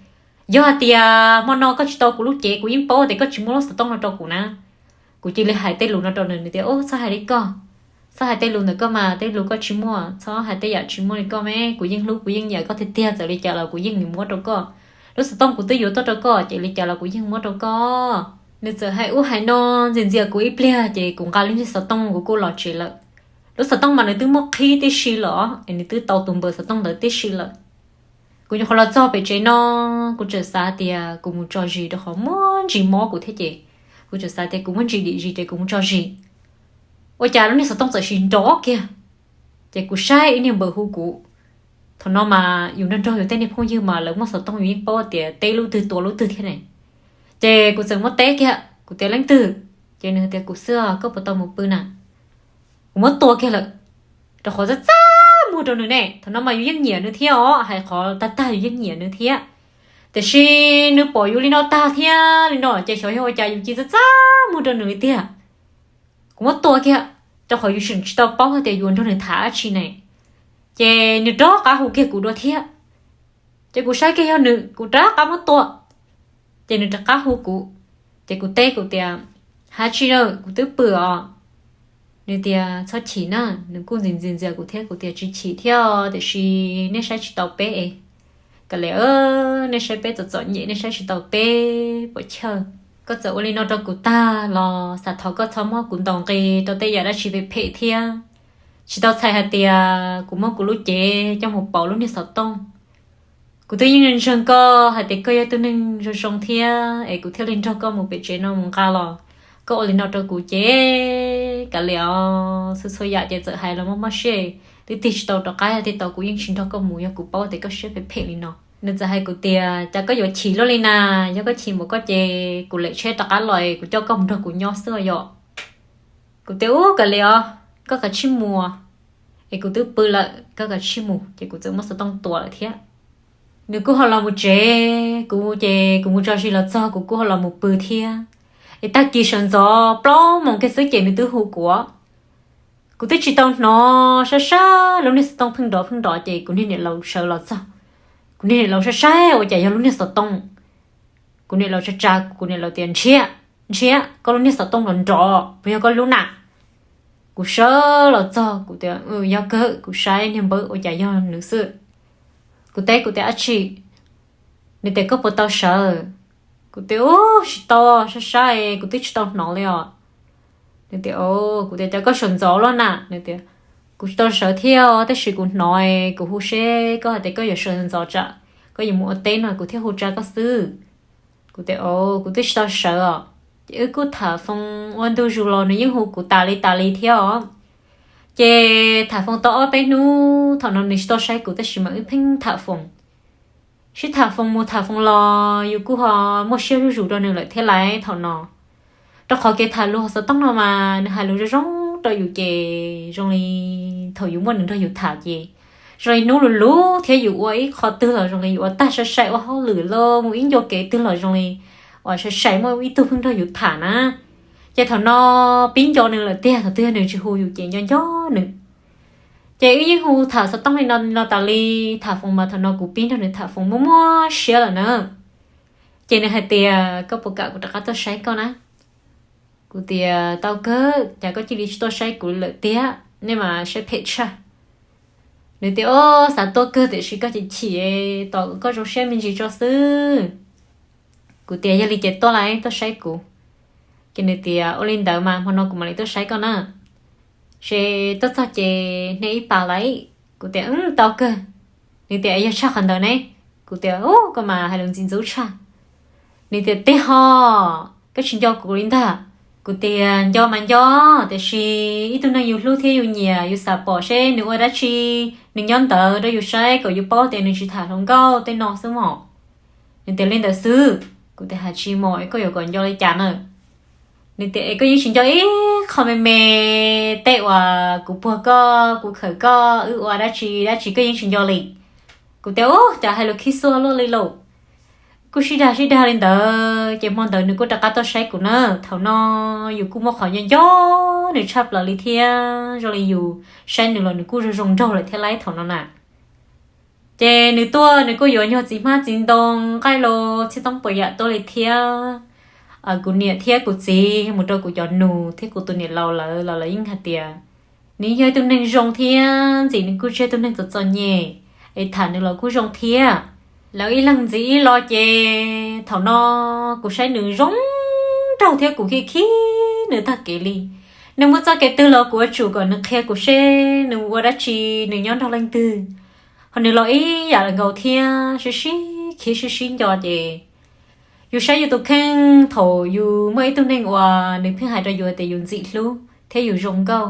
Yog hais tias hmo no koj tsis tau kuv lub cev kuv yeej paub tias koj tsis muab lub xov tooj no rau kuv na. Kuv cia li hais tej lus no rau nws, nws tias ub txhob hais li koj, txhob hais tej lus ntawm koj mas, tej lus koj tsis muaj, txhob hais tej yam tsis muaj li koj mas, kuv yeej hlub kuv yeej nyiam koj tiag tiag, txawm li cas los kuv yeej muab rau koj. Lub xov tooj kuv twb yuav tuaj rau koj ces li cas los kuv yeej muab rau koj. Nws txawm hais ub hais no ntxias ntxias kuv ib pliag ces kuv nqa lub niag xov tooj kuv kuj los tsev lawm. Lub xov tooj mas nws twb muab qhib tib si lawm, nws twb tau tus npawb xov tooj ntawd tib si lawm. Kuv nyuam qhuav los txog pem tsev no, kuv tseem xav tias kuv mus tso zis rau qhov muaj ntsis mob kuv thiab ces kuv tseem xav tias kuv muaj ntsis dim zis ces kuv mus tso zis. Ua cas lub niag xov tooj txawm sis nrov kiag, ces kuv saib ib niag npawb hu kuv. Thaum no mas yus nrog nrog yus tej niag phooj ywg mas lawv muaj xov tooj yus yeej paub tias teb lub twg tua lub twg thiab ne. Ces kuv txawm muab teb kiag kuv tias leej twg, ces nws tias kuv xwb, koj puas tau mus pw na? Kuv muab tua kiag lawm, rau qhov txaj txaj muag rau nws ne. Thaum no mas yus yeej nyiam nws thiab os, hais qhov tag tag yus yeej nyiam nws thiab. Tiam sis nws pom yus li no tag thiab li no ces xyov yog ua cas yus cia txaj txaj muag rau nws li tiag. Kuv muab tua kiag, rau qhov yus tseem tsis tau paub hais tias yuav nrog nws tham dab tsi ne. Ces nws rov qab hu kiag kuv dua thiab. Ces kuv saib kiag yog nws, kuv rov qab muab tua. Ces nws rov qab hu kuv, ces kuv teb kuv tias, hab tsi lawm, kuv twb pw os. Nws tias txhob chim na. Nws kuj ntxias ntxias ntxias kuv thiab, kuv tias tsis chim thiab tiam sis nej saib tsis tau peb es. Kav liam, nej saib peb txom txom nyem, nej saib tsis tau peb puas chawj. Koj txawm ua li no rau kuv tag los xav thov koj txhob muab kuv ntaus nqi rau tej yam dab tsi phem phem thiab. Tsis tau txhais hais tias kuv muab kuv lub cev coj mus pauv lub niag xov tooj. Kuv twb yeej ntseeg koj hais tias koj yog tus neeg zoo zoo thiab es kuv thiaj li nrog koj mus pem tsev no mus nqa los. Koj ua li no rau kuv ces kav liam os, txhua txhua yam ces txawm hais los muaj mob siab, twb tig tsis tau rov qab, yog tig tau kuv yeej tsis nrog koj mus yog kuv paub tias koj siab phem phem li no. Nws txawm hais kuv tias cas koj yuav chim luaj li na, yog koj chim npaum koj ces kuv lem tsheb rov qab los es kuv coj koj mus nrog kuv nyob xwb yom. Kuv tias ub kav liam os, koj kav tsij mus, es kuv twb pw lawm, koj kav tsij mus. Ces kuv txawm muab xov tooj tua lawm thiab. Nws kuj ho los mus tsev, kuv ces kuv mus tso zis los txog kuv kuj ho los mus pw thiab. Es tag kis sawv ntxov plaub moos kiag xwb ces nws twb hu kuv. Kuv twb tsis tau hnov, saib saib lub niag xov tooj pheej nrov pheej nrov ces kuv niag niam laus sawv los txog. Kuv niag niam laus saib saib ua cas yog lub niag xov tooj. Kuv niam laus tsa tsa, kuv niam laus tias ntshiab, ntshiab, koj lub niag xov tooj los nrov puas yog koj lub na? Kuv sawv los txog kuv tias yog kawg, kuv saib niag npawb ua cas yog nws xwb. Kuv teb kuv tias dab tsi? Nws tias koj puas tau sawv? Kuv tias ub tsis tau, saib saib kuv twb tsis tau hnov li os. Nws tias, kuv tias cas koj sawv ntxov luaj na? Nws tias kuv tsis tau sawv thiab tab sis kuv hnov kuv hu seb koj hais tias koj yuav sawv ntxov tsam koj yuav mus ua teb no kuv thiaj hu tsa koj xwb. Kuv tias kuv twb tsis tau sawv os. Ces wb kuj tham foos ua ntu zus los nws yeej hu kuv tas li tas li thiab os. Ces tham foos tau ob peb hnub thaum no nws tsis tau saib kuv tab sis mas wb pheej tham foos. Sib tham foos mus tham foos los yus kuj ho muaj siab zuj zus rau nws lawm thiab laiv thaum no. Rau qhov kev tham lus hauv xov tooj no mas nws hais lus zoo zoo rau yus ces zoo li thaum yus muaj nws nrog yus tham ces zoo li hnub lus lus thiab yus ua ib qho twg los zoo li yus ua tag sai sai ua hauj lwm los mus ib ncua kev twg los zoo li uas sai sai muaj ib tug pheej nrog yus tham na. Ces thaum no pib nco nws lawm tiag, thaum twg yog nws tsis hu yus ces nco nco nws. Ces wb yeej hu tham xov tooj li no li no tas li, tham foos mas thaum no kuv pib nrog nws tham foos muaj muaj siab lawm na. Ces nws hais tias koj puas kam kuv rov qab tuaj saib koj na? Kuv tias tau kawg, cas koj cia li tsis tuaj saib kuv lawm tiag, nej mas saib phem tshaj. Nws tias o, xav tuaj kawg tiam sis koj chim chim, tos koj zoo siab me ntsis tso xwb. Kuv tias yog li ces tuaj lawm tuaj saib kuv. Ces nws tias ua li ntawd mas hmo no kuv mam li tuaj saib koj na. Ces tuaj txog ces hnia ib pas lawm. Kuv tias tau kawg. Nws tias yog tshaj qhov ntawd ne? Kuv tias u, koj mas hais lus ntxim ntxub tshaj. Nws tias tej ho, koj tsis nco kuv li ntag. Kuv tias nco mas nco, tiam sis ib tug neeg yus hlub thiab yus nyiam yus xav pom seb nws ua dab tsi, nws nyob ntawd rau yus saib kom yus paub tias nws tsis tham hluas nkauj tej no xwb mos. Nws tias li ntawd xwb. Kuv tias hais tsis mos es koj yuav kom nco li cas na? Nws tias es koj yeej tsis nco ib qho me me tej uas kuv puag koj, kuv khawm koj, wb ua dab tsi dab tsi koj yeej tsis nco li. Kuv tias u, cas hais lus khib xuab luaj li lauj. Kuj sib dag sib dag li ntawd ces hmo ntawd nws kuj rov qab tuaj saib kuv na. Thaum no yus kuj muaj qhov nco nco nws tshaj plaws li thiab, zoo li yus saib nws los nws kuj zoo zoo nraug lawm thiab laiv thaum no na. Ces nws tuaj nws kuj yuav nyuag txiv hmab txiv ntoo, nqaij los txhiaj toob puas yam tuaj li thiab. Kuv niam thiab kuv txiv mus rau kuv cov nus thiab kuv tus niam laus lawv los lawv yeej hais tias nws yog ib tug neeg zoo thiab ntxim nws kuj tsis yog tus neeg txom txom nyem, es tham nws los kuj zoo thiab. Lawv ib leeg ntxiv ib lo ces thaum no kuv saib nws zoo nraug thiab kuv khib khib nws tag kev li. Nws muaj txoj kev twg los kuv yuav tsum kom nws qhia kuv seb nws ua dab tsi, nws nyob nrog leej twg. Ho nws los ib yam nkaus thiab, sib sib khib sib sib nco ces yus saib yus tus kheej thaum yus muaj ib tug neeg uas nws pheej hais rau yus tias yus ntxim hlub thiab yus zoo nkauj,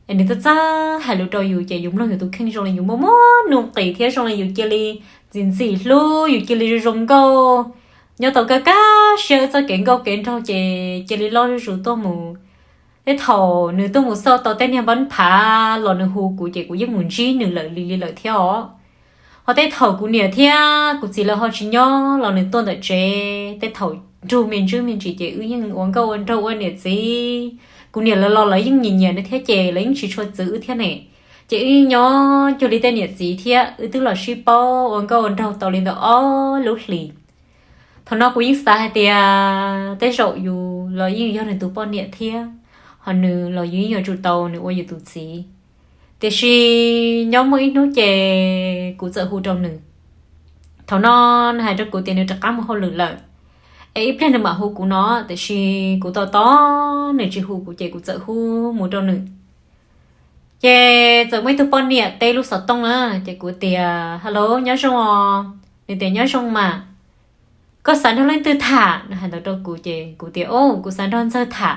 es nws txawj txawj hais lus rau yus ces yus mloog yus tus kheej zoo li yus muaj muaj nuj nqis thiab zoo li yus cia li ntxim ntxim hlub, yus cia li zoo zoo nkauj. Nyob tau kaj kaj siab wb txoj kev nkauj kev nraug ces cia li loj zuj zus tuaj mus. Tej thaum nws tuaj mus xauj tau tej niag npab phav los nws hu kuv ces kuv yeej mus ntsib nws lawm li li lawm thiab os. Ho tej thaum kuv niam thiab kuv txiv lawv ho tsis nyob los nws tuaj ntawm tsev, tej thaum nrug me ntsis me ntsis ces wb yeej ua nkauj ua nraug ua niam txiv. Kuv niam lawv los lawv yeej nyiam nyiam nws thiab ces lawv yeej tsis tshua txwv wb thiab ne. Ces wb yeej nyob cuag li tej niam txiv thiab wb twb los sib paub ua nkauj ua nraug tau li ntawm ob lub hlis. Thaum no kuv yeej xav hais tias tej zaum yus los yeej yog nws tus poj niam thiab, ho nws los yus yeej yuav tsum tau nws ua yus tus txiv. Tiam sis nyob muaj ib hnub ces kuv txawm hu rau nws. Thaum no nws hais rau kuv tias nws rov qab mus hauj lwm lawm, es ib pliag nws mam hu kuv no, tiam sis kuv tos tos nws tsis hu kuv ces kuv txawm hu mus rau nws. Ces txawm muaj ib tug poj niam teb lub xov tooj na, ces kuv tias, Hello, nyob zoo os. Nws tias, Nyob zoo mas. Koj xav nrog leej twg tham? Nws hais ntawd rau kuv ces kuv tias, O, kuv xav nrog Ntxawg tham.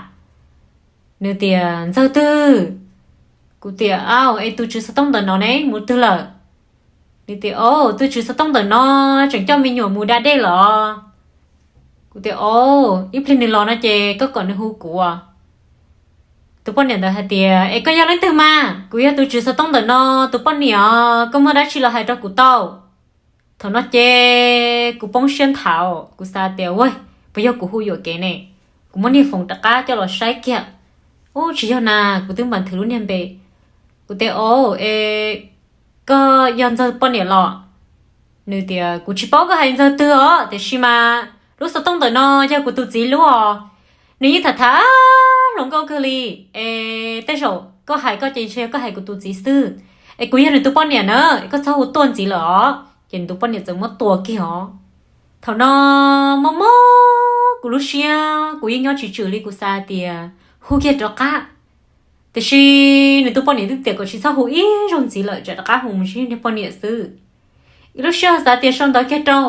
Nws tias, Ntxawg twg? Kuv tias, Au, es tus tswv xov tooj ntawm no ne, mus twg lawm? Nws tias, O, tus tswv xov tooj ntawm no tseem coj me nyuam mus da dej los. Kuv tias, O, ib pliag nws los no ces koj kom nws hu kuv. Tus poj niam ntawd hais tias, Es koj yog leej twg mas? Kuv yog tus tswv xov tooj ntawm no tus poj niam os, koj muaj dab tsi los hais rau kuv tau. Thaum no ces kuv poob siab nthav, kuv xav tias, Ua, puas yog kuv hu yuam kev ne? Kuv muab niag foos rov qab coj los saib kiag. Ub, tsis yog na, kuv twb npam nthwv lub niag npe. Kuv tias, O, es koj yog Ntxawg poj niam los? Nws tias, Kuv tsis paub koj hais Ntxawg twg os, tiam sis mas lub xov tooj ntawm no yog kuv tus txiv lub os. Nws yeej tham tham hluas nkauj kawg li. Es tej zaum koj hais koj ces ntshe yog koj hais kuv tus txiv xwb. Es kuv yog nws tus poj niam na, es koj txhob hu tuaj ntxiv lawm os. Ces nws tus poj niam txawm muab tua kiag os. Thaum no mob mob kuv lub siab, kuv yeej nyob tsis tswm li, kuv xav tias hu kiag rov qab. Tiam sis nws tus poj niam twb tias kom tsis txhob hu ib zaug ntxiv lawm, tsam rov qab hu mus ntsib niag poj niam xwb. Ib lub siab ho xav tias sau ntawv kiag rau,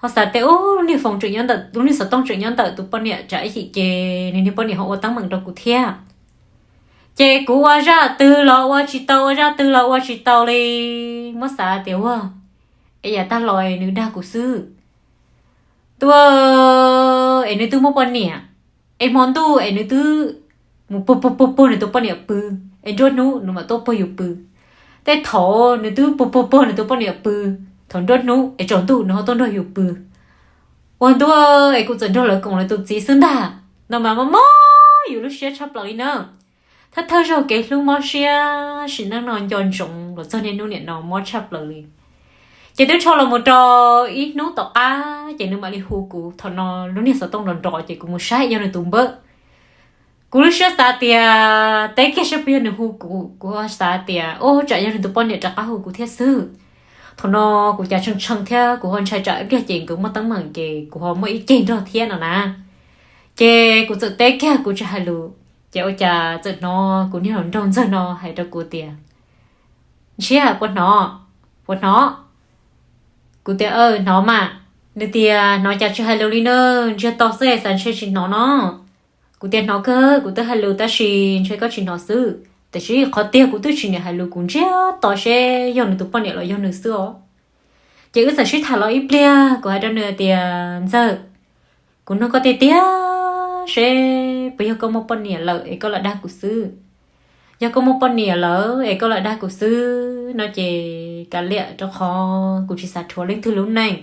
ho xav tias, Ub, lub niag foos tseem nyob ntawm, lub niag xov tooj tseem nyob ntawm tus poj niam, tsam ib chim ces nws niag poj niam ho ua teeb meem rau kuv thiab. Ces kuv ua zaj twg los ua tsis tau, ua zaj twg los ua tsis tau li. Muab xav tias, Ua, es yav tag los es nws dag kuv xwb. Ntuj, es nws twb muaj poj niam, es hmo ntuj es nws twb mus puag puag puag puag nws tus poj niam pw, es nruab hnub nws mam tuaj puag yus pw. Tej thaum nws twb puag puag puag nws tus poj niam pw, thaum nruab hnub es tsaus ntuj nws ho tuaj nrog yus pw. Ua ntuj, es kuv txawm nrog lawv koom lawv tus txiv xwb ntag. No mas mob mob yus lub siab tshaj plaws li na. Thawj thawj zaug kev hlub mob siab sim neej no nco ntsoov los txog niaj hnub niam no mob tshaj plaws li. Ces twb rho los mus rau ib hnub tom qab ces nws mam li hu kuv, thaum no lub niag xov tooj nrov nrov ces kuv mus saib yog nws tus npawb. Kuv lub siab xav tias teb kiag saib puas yog nws hu kuv, kuv ho xav tias, Ub, tsam yog nws tus poj niam rov qab hu kuv thiab xwb. Thaum no kuv cas tshee tshee thiab kuv ho ntshai tsam ib pliag ces nkawd muaj teeb meem ces kuv ho muaj ib ceg nrog thiab no na. Ces kuv txawm teb kiag kuv tsis hais lus, ces ua cas txawm hnov kuv niag hluas nraug Ntxawg no hais rau kuv tias, Ntshiab, puas hnov? Puas hnov? Kuv tias, Aw, hnov mas. Nws tias, Hnov cas tsis hais lus li na, ntsiag to xwb es xav ntshe tsis hnov no. Kuv tias, Hnov kawg, kuv twb hais lus tab sis ntshe koj tsis hnov xwb. Tiam sis qhov tiag kuv twb tsis niam hais lus, kuv ntsiag to seb yog nws tus poj niam los yog nws xwb os. Ces wb txawm sib tham los ib pliag, kuv hais rau nws tias, Ntxawg, kuv nug koj tiag tiag seb puas yog koj muaj poj niam lawm es koj lam dag kuv xwb. Yog koj muaj poj niam lawm es koj lam dag kuv xwb no ces kav liam, rau qhov kuv tsis xav rhuav leej twg lub neej.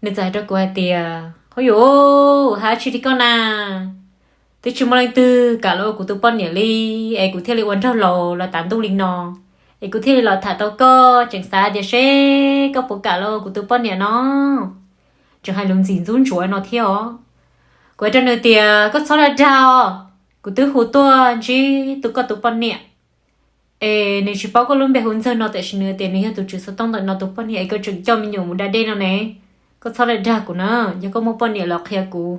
Nws txawm hais rau kuv hais tias, Hov yuav, hais tsis li koj na, twb tsis muaj leej twg kam los ua kuv tus poj niam li, es kuv thiaj li ua nraug laus los tav ntuj li no, es kuv thiaj li los tham tau koj, tseem xav tias seb koj puas kam los ua kuv tus poj niam no. Tseem hais lus ntxim ntxub ntsuav no thiab os. Kuv hais rau nws tias, Koj txhob dag dag os, kuv twb hu tuaj ntsib tus koj tus poj niam, es nws tsis paub koj lub npe hu Ntxawg no tiam sis nws tias nws yog tus tswv xov tooj ntawm no tus poj niam es koj tseem coj me nyuam mus da dej no ne. Koj txhob dag dag kuv na, yog koj muaj poj niam los qhia kuv,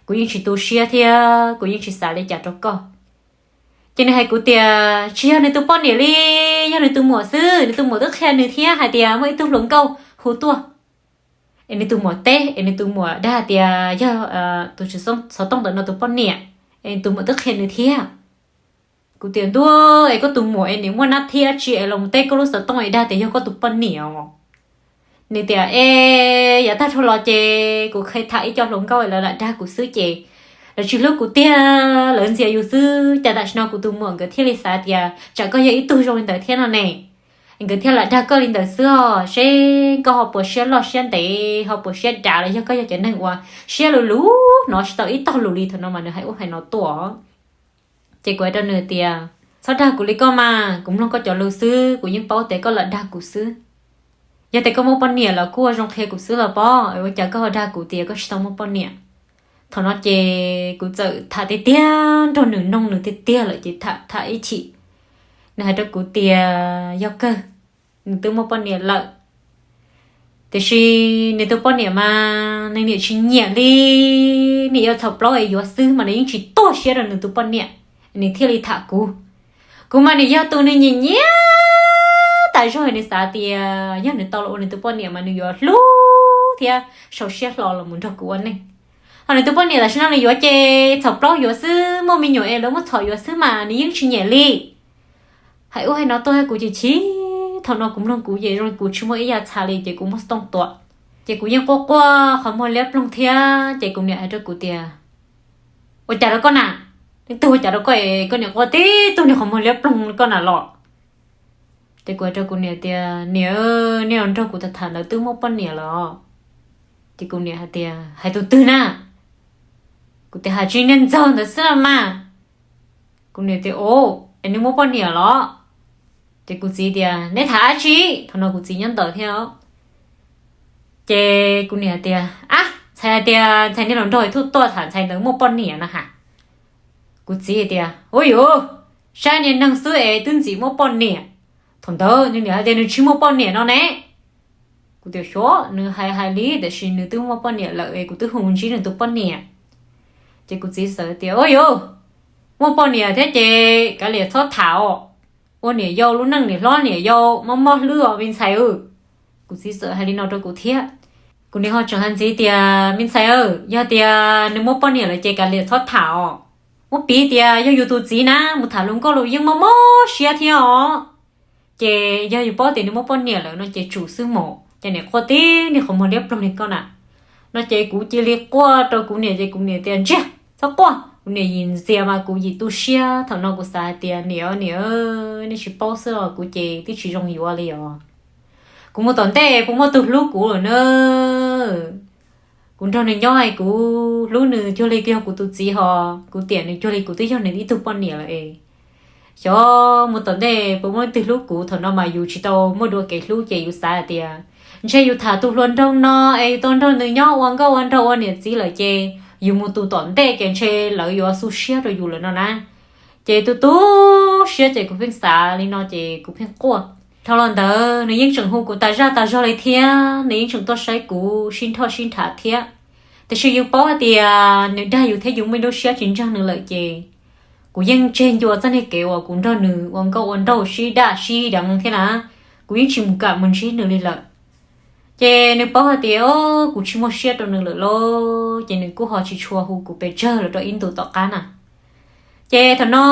kuv yeej tsis tu siab thiab kuv yeej tsis xav li cas rau koj. Ces nws hais kuv tias tsis yog nws tus poj niam li, yog nws tus muam xwb, nws tus muam twb qhia nws thiab hais tias muaj ib tug hluas nkauj hu tuaj. Es nws tus muam teb, es nws tus muam dag tias yog tus tswv xov tooj ntawm no tus poj niam, es nws tus muam twb qhia nws thiab. Kuv tias ntuj, es koj tus muam es nws muaj nab thiab tsi es los teb koj lub xov tooj es dag tias yog koj tus poj niam os. Nws tias es yav tag dhau los ces kuv qhia tham ib co hluas nkauj lawv lam dag kuv xwb ces Lawv tsis hlub kuv tiag, lawv ntxias yus xwb, cas tam sim no kuv tus muam nkawd thiaj li xav tias tsam koj yog ib tug zoo li ntawd thiab no ne. Nkawd thiaj lam dag koj li ntawd xwb os, seb koj ho puas siab loj siab ntev, ho puas siab dav los yog koj yog cov neeg uas siab luv luv hnov tsis tau ib tog lus li. Thaum no mas nws hais ub hais no tuaj. Ces kuv hais rau nws tias, txhob dag kuv li koj mas, kuv mloog koj cov lus xwb kuv yeej paub tias koj lam dag kuv xwb. Yog tias koj muaj poj niam los kuj ua zoo qhia kuv xwb los pob, ua cas koj ho dag kuv tias koj tsis tau muaj poj niam? Thaum no ces kuv txawm tham tiag tiag nrog nws, noog nws tiag tiag lawm ces tham tham ib chim, nws hais rau kuv tias yog kawg, nws twb muaj poj niam lawm. Tiam sis nws tus poj niam mas nws niam tsis nyiam li, niam yuav txhaum plaub es yuav xwb mas nws yeej tsis tuag siab rau nws tus poj niam, nws thiaj li tham kuv. Kuv mas nws yog tus nws nyiam nyiam tas zog, nws xav tias yog nws tau los ua nws tus poj niam mas nws yuav hlub thiab sau siab hlo los mus nrog kuv ua neej. Ho nws tus poj niam tam sim no nws yuav ces txhaum plaub yuav xwb, muaj me nyuam es lawv muab txhom yuav xwb mas nws yeej tsis nyiam li. Hais ub hais no tuaj kuv ces chim. Thaum no kuv mloog kuv ces zoo li kuv tsis muaj ib yam txha li ces kuv muab xov tooj tua. Ces kuv yeej quaj quaj qhov muag liab ploog thiab ces kuv niam hais rau kuv tias, ua cas rau koj na? Leej twg ua cas rau koj es koj niam quaj tib tug niag qhov muag liab ploog koj na los? Ces kuv hais rau kuv niam tias, niam, nej los nrog kuv tham tham ntawd twb muaj poj niam los? Ces kuv niam hais tias, hais tus twg na? Kuv tias, hais tsis niag ntxawg ntawd xwb los mas. Kuv niam tias, o, es nws muaj poj niam los? Ces kuv txiv tias, neb tham dab tsi? Thaum no kuv txiv nyob ntawd thiab. Ces kuv niam tias, ab, ntxhais hais tias ntxhais niag los nrog ib tug tuaj tham ntxhais ntawd muaj poj niam na has. Kuv txiv tias, ua yuav, saib niag neeg xwb es twb ntxim muaj poj niam. Thaum ntawd nws niam hais tias nws tsis muaj poj niam no ne. Kuv tias, xyov, nws hais hais li, tiam sis nws twb muaj poj niam lawm es kuv twb hu ntsib nws tus poj niam. Ces kuv txiv txawm tias, ua yuav, muaj poj niam thiab ces kav liam txhob tham os. Ua niam yau lub neej niam hlob niam yau mob mob hlwb os me ntxhais. Kuv txiv txawm hais li no rau kuv thiab. Kuv niam ho tseem hais ntxiv tias, me ntxhais, yog tias nws muaj poj niam lawm ces kav liam txhob tham os. Muab piv tias yog yus tus txiv na mus tham luag nkauj los yeej mob mob siab thiab os. Ces yog yus paub tias nws muaj poj niam lawm no ces tsum xwb mos, ces niam quaj tib niag qhov muag liab ploog li koj na. No ces kuv cia li quaj rau kuv niam ces kuv niam tias, ntsiag, txhob quaj. Kuv niam yim ntxias mas kuv yim tu siab. Thaum no kuv xav hais tias, niam, niam, nej tsis paub xwb os, kuv ces twb tsis zoo yuav li os. Kuv mus tom ntej puas muaj tus hlub kuv lawm na? Kuv nrog nws nyob es kuv hlub nws cuag li yog kuv tus txiv, ho kuv tiam nws cuag li kuv twb yog nws ib tug poj niam lawm es. Xyov mus tom ntej puas muaj leej twg hlub kuv. Thaum no mas yus tsis tau muaj dua kev hlub ces yus xav hais tias ntshe yus tham tus hluas nraug no es yus tau nrog nws nyob ua nkauj ua nraug ua niam txiv lawm ces yus mus tus tom ntej ces ntshe lawv yuav xu siab rau yus lawm no na. Ces tu tu siab ces kuv pheej xav li no ces kuv pheej quaj. Dhau los ntawd nws yeej tseem hu kuv tas zaj tas zog li thiab nws yeej tseem tuaj saib kuv sib nrhoj sib nrhav thiab. Tiam sis yus paub hais tias nws dag yus thiab yus muaj ib lub siab tsis ntseeg nws lawm ces kuv yeej tseg ncua txoj niag kev uas kuv nrog nws ua nkauj ua nraug sib daj sib deev thiab na. Kuv yeej tsis mus kam mus ntsib nws li lawm. Ces nws paub hais tias kuv tsis muaj siab rau nws lawm lauj, ces nws kuj ho tsis tshua hu kuv pes tsawg los rau ib ntus tom qab na. Ces thaum no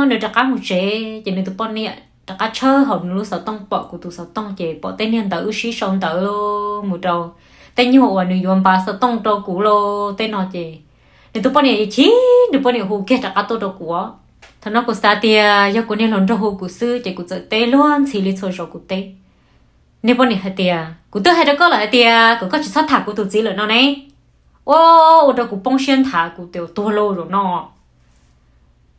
nws rov qab mus tsev ces nws tus poj niam rov qab tshawb hauv nws lub xov tooj pom kuv tus xov tooj ces pom tej niag ntawv wb sib sau ntawv mus rau tej nyuag uas nws yuav npav xov tooj rau kuv los tej no ces nws tus poj niam chim, nws poj niam hu kiag rov qab tuaj rau kuv. Thaum no kuv xav tias yog kuv niag hluas nraug hu kuv xwb ces kuv txawm teb luag ntxhi li txhua zaus kuv teb. Niag poj niam hais tias, kuv twb hais rau koj lawm hais tias kom koj tsis txhob tham kuv tus txiv lawm no ne. Ua, ua rau kuv poob siab nthav, kuv tias tuag lauj zaum no.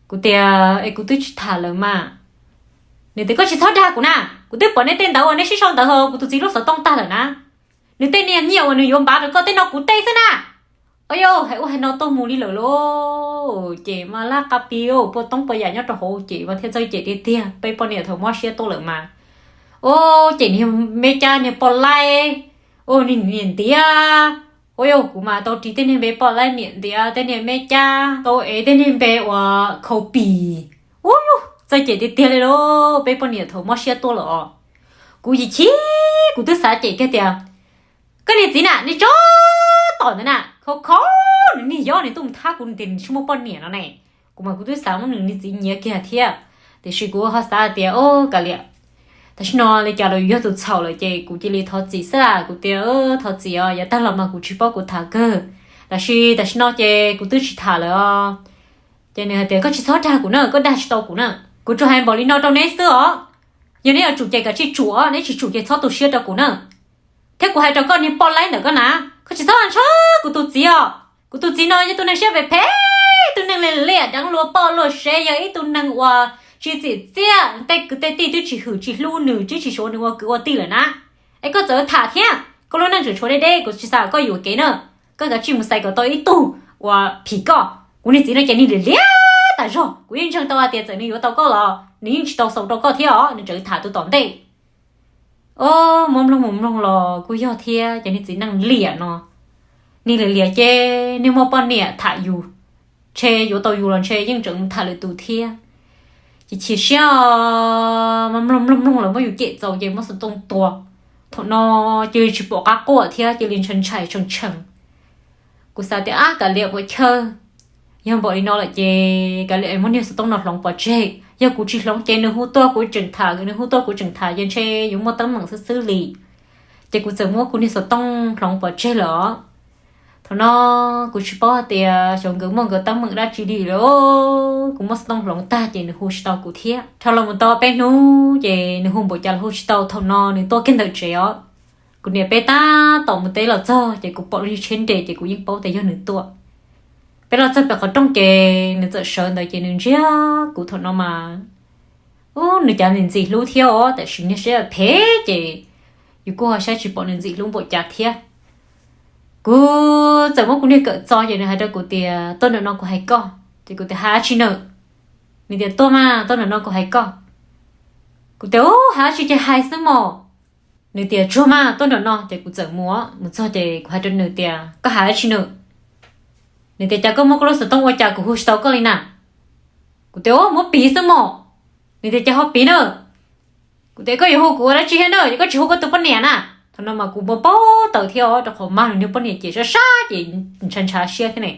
Kuv tias es kuv twb tsis tham lawm mas. Nws tias koj tsis txhob dag kuv na, kuv twb pom nej tej ntawv uas nej sib sau ntawv hauv kuv tus txiv lub xov tooj tag lawm na. Nws tej niag nyiaj uas nws yuav npav rau koj tej no kuv tej xwb na. Ua yog hais ua hais no tuaj mus li lawm lauj, ces mas laj qab pib puas toob puas yam nyob rau hauv ces mas thiaj txawj cem tiag tiag. Peb poj niam thaum mob siab tuaj lawm mas, o, cem niag me cab niag poj laib, o, niag niam ntiav. Ua yog kuv mas tau ris tej niag me poj laib niam ntiav tej niag me cab tau ev tej niag npe uas khau pis. Ua yog txawj cem tiag tiag li lauj, peb poj niam thaum mob siab tuaj lawm os. Kuv yim chim, kuv twb xav cem kiag tias, koj niag txiv na, niag tsov tom ntawd na, khau khau, nws niag yob nws tuaj mus thab kuv nws tias nws tsis muaj poj niam no ne. Kuv mas kuv twb xav muab nws niag txiv nyiav kiag thiab, tiam sis kuv ho xav tias o, kav liam, tam sim no li cas los yus yog tus txhaum lawm ces kuv cia li thov txim xwb. Kuv tias thov txim os, yav tag los mas kuv tsis paub kuv tham kawg. Tab sis tam sim no ces kuv twb tsis tham lawm os. Ces nws hais tias koj tsis txhob dag kuv na, koj dag tsis tau kuv na. Kuv tsuas hais npaum li no rau neb xwb os. Yog neb yuav tsum ces kav tsij tsum os, neb tsis tsum ces txhob tu siab rau kuv na. Thiab kuv hais rau koj niag poj laib ntawm koj na, koj tsis txhob ntshaw kuv tus txiv os. Kuv tus txiv no yog tus neeg siab phem phem, tus neeg liam liam deev luag poj luag sev, yog ib tug neeg uas tsis txim txiaj, tej kwv tej tij twb tsis hwm tsis hlub nws, twb tsis suav nws ua kwv ua tij lawm na. Es koj txawm tham thiab, koj lub neej tseem tshuav deb deb, kuv tsis xav koj yuam kev na. Koj kav tsij mus xaiv kom tau ib tug uas phim koj. Kuv niag txiv no ces niag liam liam tas zog, kuv yeej ntseeg tau hais tias txawm nws yuav tau koj los nws yeej tsis tau xaus rau koj thiab os, nws tseem tham tus tom ntej. Os, muab mloog mus mloog los kuj yog thiab, ces niag txiv neej liam no, niag liam liam ces niag muaj poj niam tham yus, ntshe yuav tau yus los ntshe yeej tseem mus tham lwm tus thiab. Ces chim siab os, mloog mloog mloog los muab yus cem txaus ces muab xov tooj tua. Thaum no cia li tsis pom qab quaj thiab cia li ntshai ntshai tshee tshee. Kuv xav tias ab kav liam puas chawj, yog npaum li no lawm ces kav liam muab niag xov tooj no hloov pov tseg. Yog kuv tsis hloov ces nws hu tuaj kuv tseem tham, nws hu tuaj kuv tseem tham ces ntshe yuav muaj teeb meem xwb xwb li. Ces kuv txawm muab kuv niag xov tooj hloov pov tseg lawm os. Thaum no kuv tsis paub hais tias xyov nkawd muaj nkawd teeb meem dab tsi li lawm. Kuv muab xov tooj hloov tag ces nws hu tsis tau kuv thiab. Dhau los mus tau peb hnub ces nws hu npaum cas los hu tsis tau. Thaum no nws tuaj kiag ntawm tsev os. Kuv niam peb tab tom mus teb los txog ces kuv pom lub niag tsheb nres ces kuv yeej paub tias yog nws tuaj. Peb los txog pem qhov rooj ces nws txawm sawv ntawd ces nws ntsia kuv thaum no mas, ub, nws cas ntxim ntxim hlub thiab os, tab sis niag siab phem ces yus kuj ho saib tsis pom nws ntxim hlub npaum cas thiab. Kuv txawm muab kuv niag kawm txo ces nws hais rau kuv tias tuaj ntawm no kuv hais koj. Ces kuv tias hais dab tsi na? Nws tias tuaj mas, tuaj ntawm no kuv hais koj. Kuv tias ub, hais dab tsi ces hais xwb mos. Nws tias tsuag mas, tuaj ntawm no. Ces kuv txawm mus, mus txog ces kuv hais rau nws tias koj hais dab tsi na? Nws tias cas koj muab koj lub xov tooj ua cas kuv hu tsis tau koj li na? Kuv tias ub, muab piv xwb mos. Nws tias cas ho piv na? Kuv tias koj yuav hu kuv ua dab tsi thiab na, yog koj tsis hu koj tus poj niam na? Thaum no mas kuv npau npau taws thiab os, rau qhov mas nws niag poj niam ces sab sab ces ntshav ntshav siab thiab ne.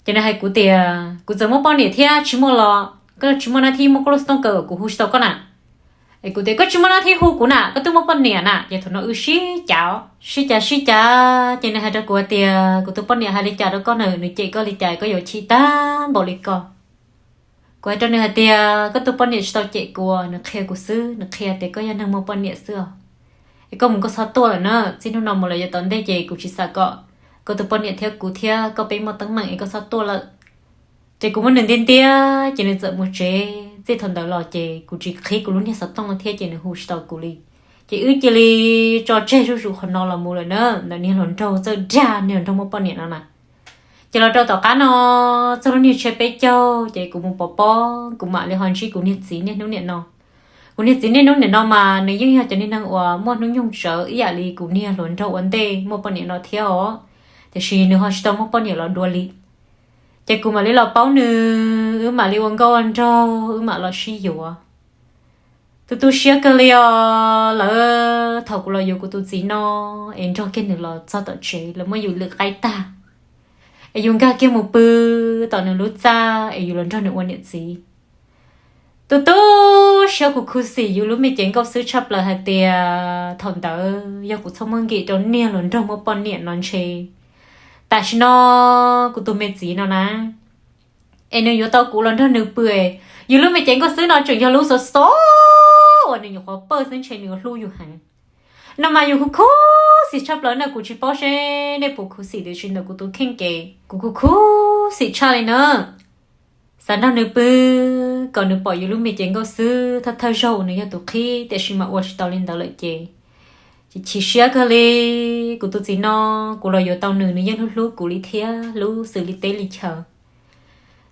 Ces nws hais kuv tias kuv txawm muaj poj niam thiab tsis muaj los koj tsis muaj nab thib muab koj lub xov tooj kaw kom kuv hu tsis tau koj na. Es kuv tias koj tsis muaj nab thib hu kuv na, koj twb muaj poj niam na. Ces thaum no wb sib cav, sib cav sib cav ces nws hais rau kuv hais tias kuv tus poj niam hais li cas rau koj na, nws cem koj li cas koj yuav chim tag npaum li ko. Kuv hais rau nws hais tias koj tus poj niam tsis tau cem kuv, nws qhia kuv xwb, nws qhia tias koj yog neeg muaj poj niam xwb os. Es koj mus koj txhob tuaj lawm na, txij hnub no mus lawm yav tom ntej ces kuv tsis xav kom koj tus poj niam thiab kuv thiab koj peb muaj teeb meem es koj txhob tuaj lawm. Ces kuv muab nws ntiab ntiab ces nws txawm mus tsev. Txij thaum ntawd los ces kuv tsis qhib kuv lub niag xov tooj thiab ces nws hu tsis tau kuv li. Ces wb cia li tso tseg zuj zus qhov no los mus lawm na, ntawm niag hluas nraug txawj dag niag hluas nraug muaj poj niam no na. Ces los rau tom qab no, txog lub niag tshiab peb caug ces kuv mus pov pob, kuv mam li ho ntsib kuv niag txiv niaj hnub niam no. Kuv niag txiv niaj hnub niam no mas nws yeej yog cov niag neeg uas muaj hnub nyoog tsawv ib yam li kuv niag hluas nraug ua ntej muaj poj niam no thiab os, tiam sis nws ho tsis tau muaj poj niam los dua li. Ces kuv mam li los paub nws, wb mam li ua nkauj ua nraug, wb mam los sib yuav. Tu tu siab kawg li os, lawv thaum kuv los yuav kuv tus txiv no es nrog kiag nws los txog tom tsev, lawv muab yus lwm qaib tag, es yus nkag kiag mus pw tom nws lub txaj es yus los nrog nws ua niam txiv. Tu tu siab, kuv khuv xim yus lub me cev nkauj xwb tshaj plaws hais tias thaum ntawd yog kuv txhob muab nkim rau niag hluas nraug muaj poj niam no ntshe tam sim no kuv tus me txiv no na, es nws yuav tau kuv los nrog nws pw. Yus lub me cev nkauj xwb no tseem yog lub xov xov uas nws nyuam qhuav pawj xwb ntshe nws yuav hlub yus heev. No mas yus khuv khuv xim tshaj plaws na, kuv tsis paub seb nej puas khuv xim tiam sis ntawm kuv tus kheej ces kuv khuv khuv xim tshaj li na. Xav nrog nws pw kom nws pom yus lub me cev nkauj xwb, thawj thawj zaug uas nws yog tus qhib, tiam sis mas ua tsis tau li ntawd lawm ces, ces chim siab kawg li. Kuv tus txiv no, kuv los yuav tau nws, nws yeej hlub hlub kuv li thiab, hlub xws li teb li chaw.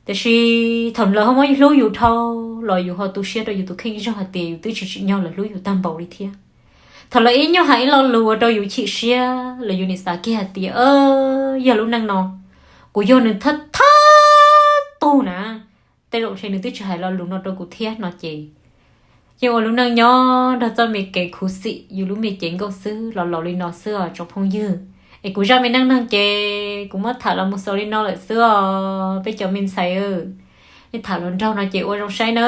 Tiam sis thaum lawv ho muab hlub yus dhau los yus ho tu siab rau yus tus kheej zog hais tias yus twb tsis tsim nyog lawv hlub yus tag npaum li thiab. Thaum lawv ib nyuag hais ib lo lus ua rau yus chim siab los yus nim xav kiag hais tias yog lub neej no kuv yog nws thawj thawj tug na, tej zaum ntshe nws twb tsis hais lo lus no rau kuv thiab no ces, yeej ua lub neej nyob nrog txoj me kev khuv xim yus lub me cev nkauj xwb los laus li no xwb os tsoom phooj ywg. Es kuv zaj me neej neeg ces kuv muab tham los mus xaus li no lawm xwb os peb cov me ntxhais. Nej tham hluas nraug no ces ua zoo saib na,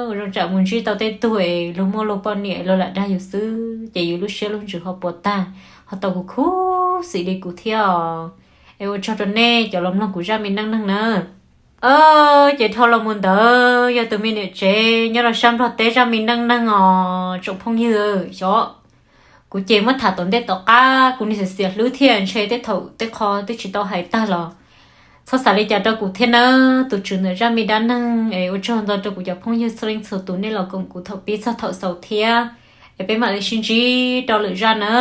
ua zoo tsam mus ntsib tau tej tug es luag muaj luag poj niam luag lam dag yus xwb ces yus lub siab lub ntsws ho puas tag, ho tau khuv khuv xim li kuv thiab os. Es ua tsaug rau nej cov los mloog kuv zaj me neej neeg na. Ces dhau los mus ntawd yog tus me niam tsev nyob rau sab Nplog teb zaj me neej neeg os tsoom phooj ywg. Xyov kuv ces muab tham tom ntej tom qab kuv niag xiam xiam hlwb thiab ntshe tej thaum tej qho twb tsis tau hais tag los txhob xav li cas rau kuv thiab nawb tus tswv ntawm zaj me dab neeg. Es ua tsaug ntau rau kuv cov phooj ywg txhua leej txhua tus nej los koom kuv thaum pib txog thaum xaus thiab. Es peb mam li sib ntsib rau lwm zaj na.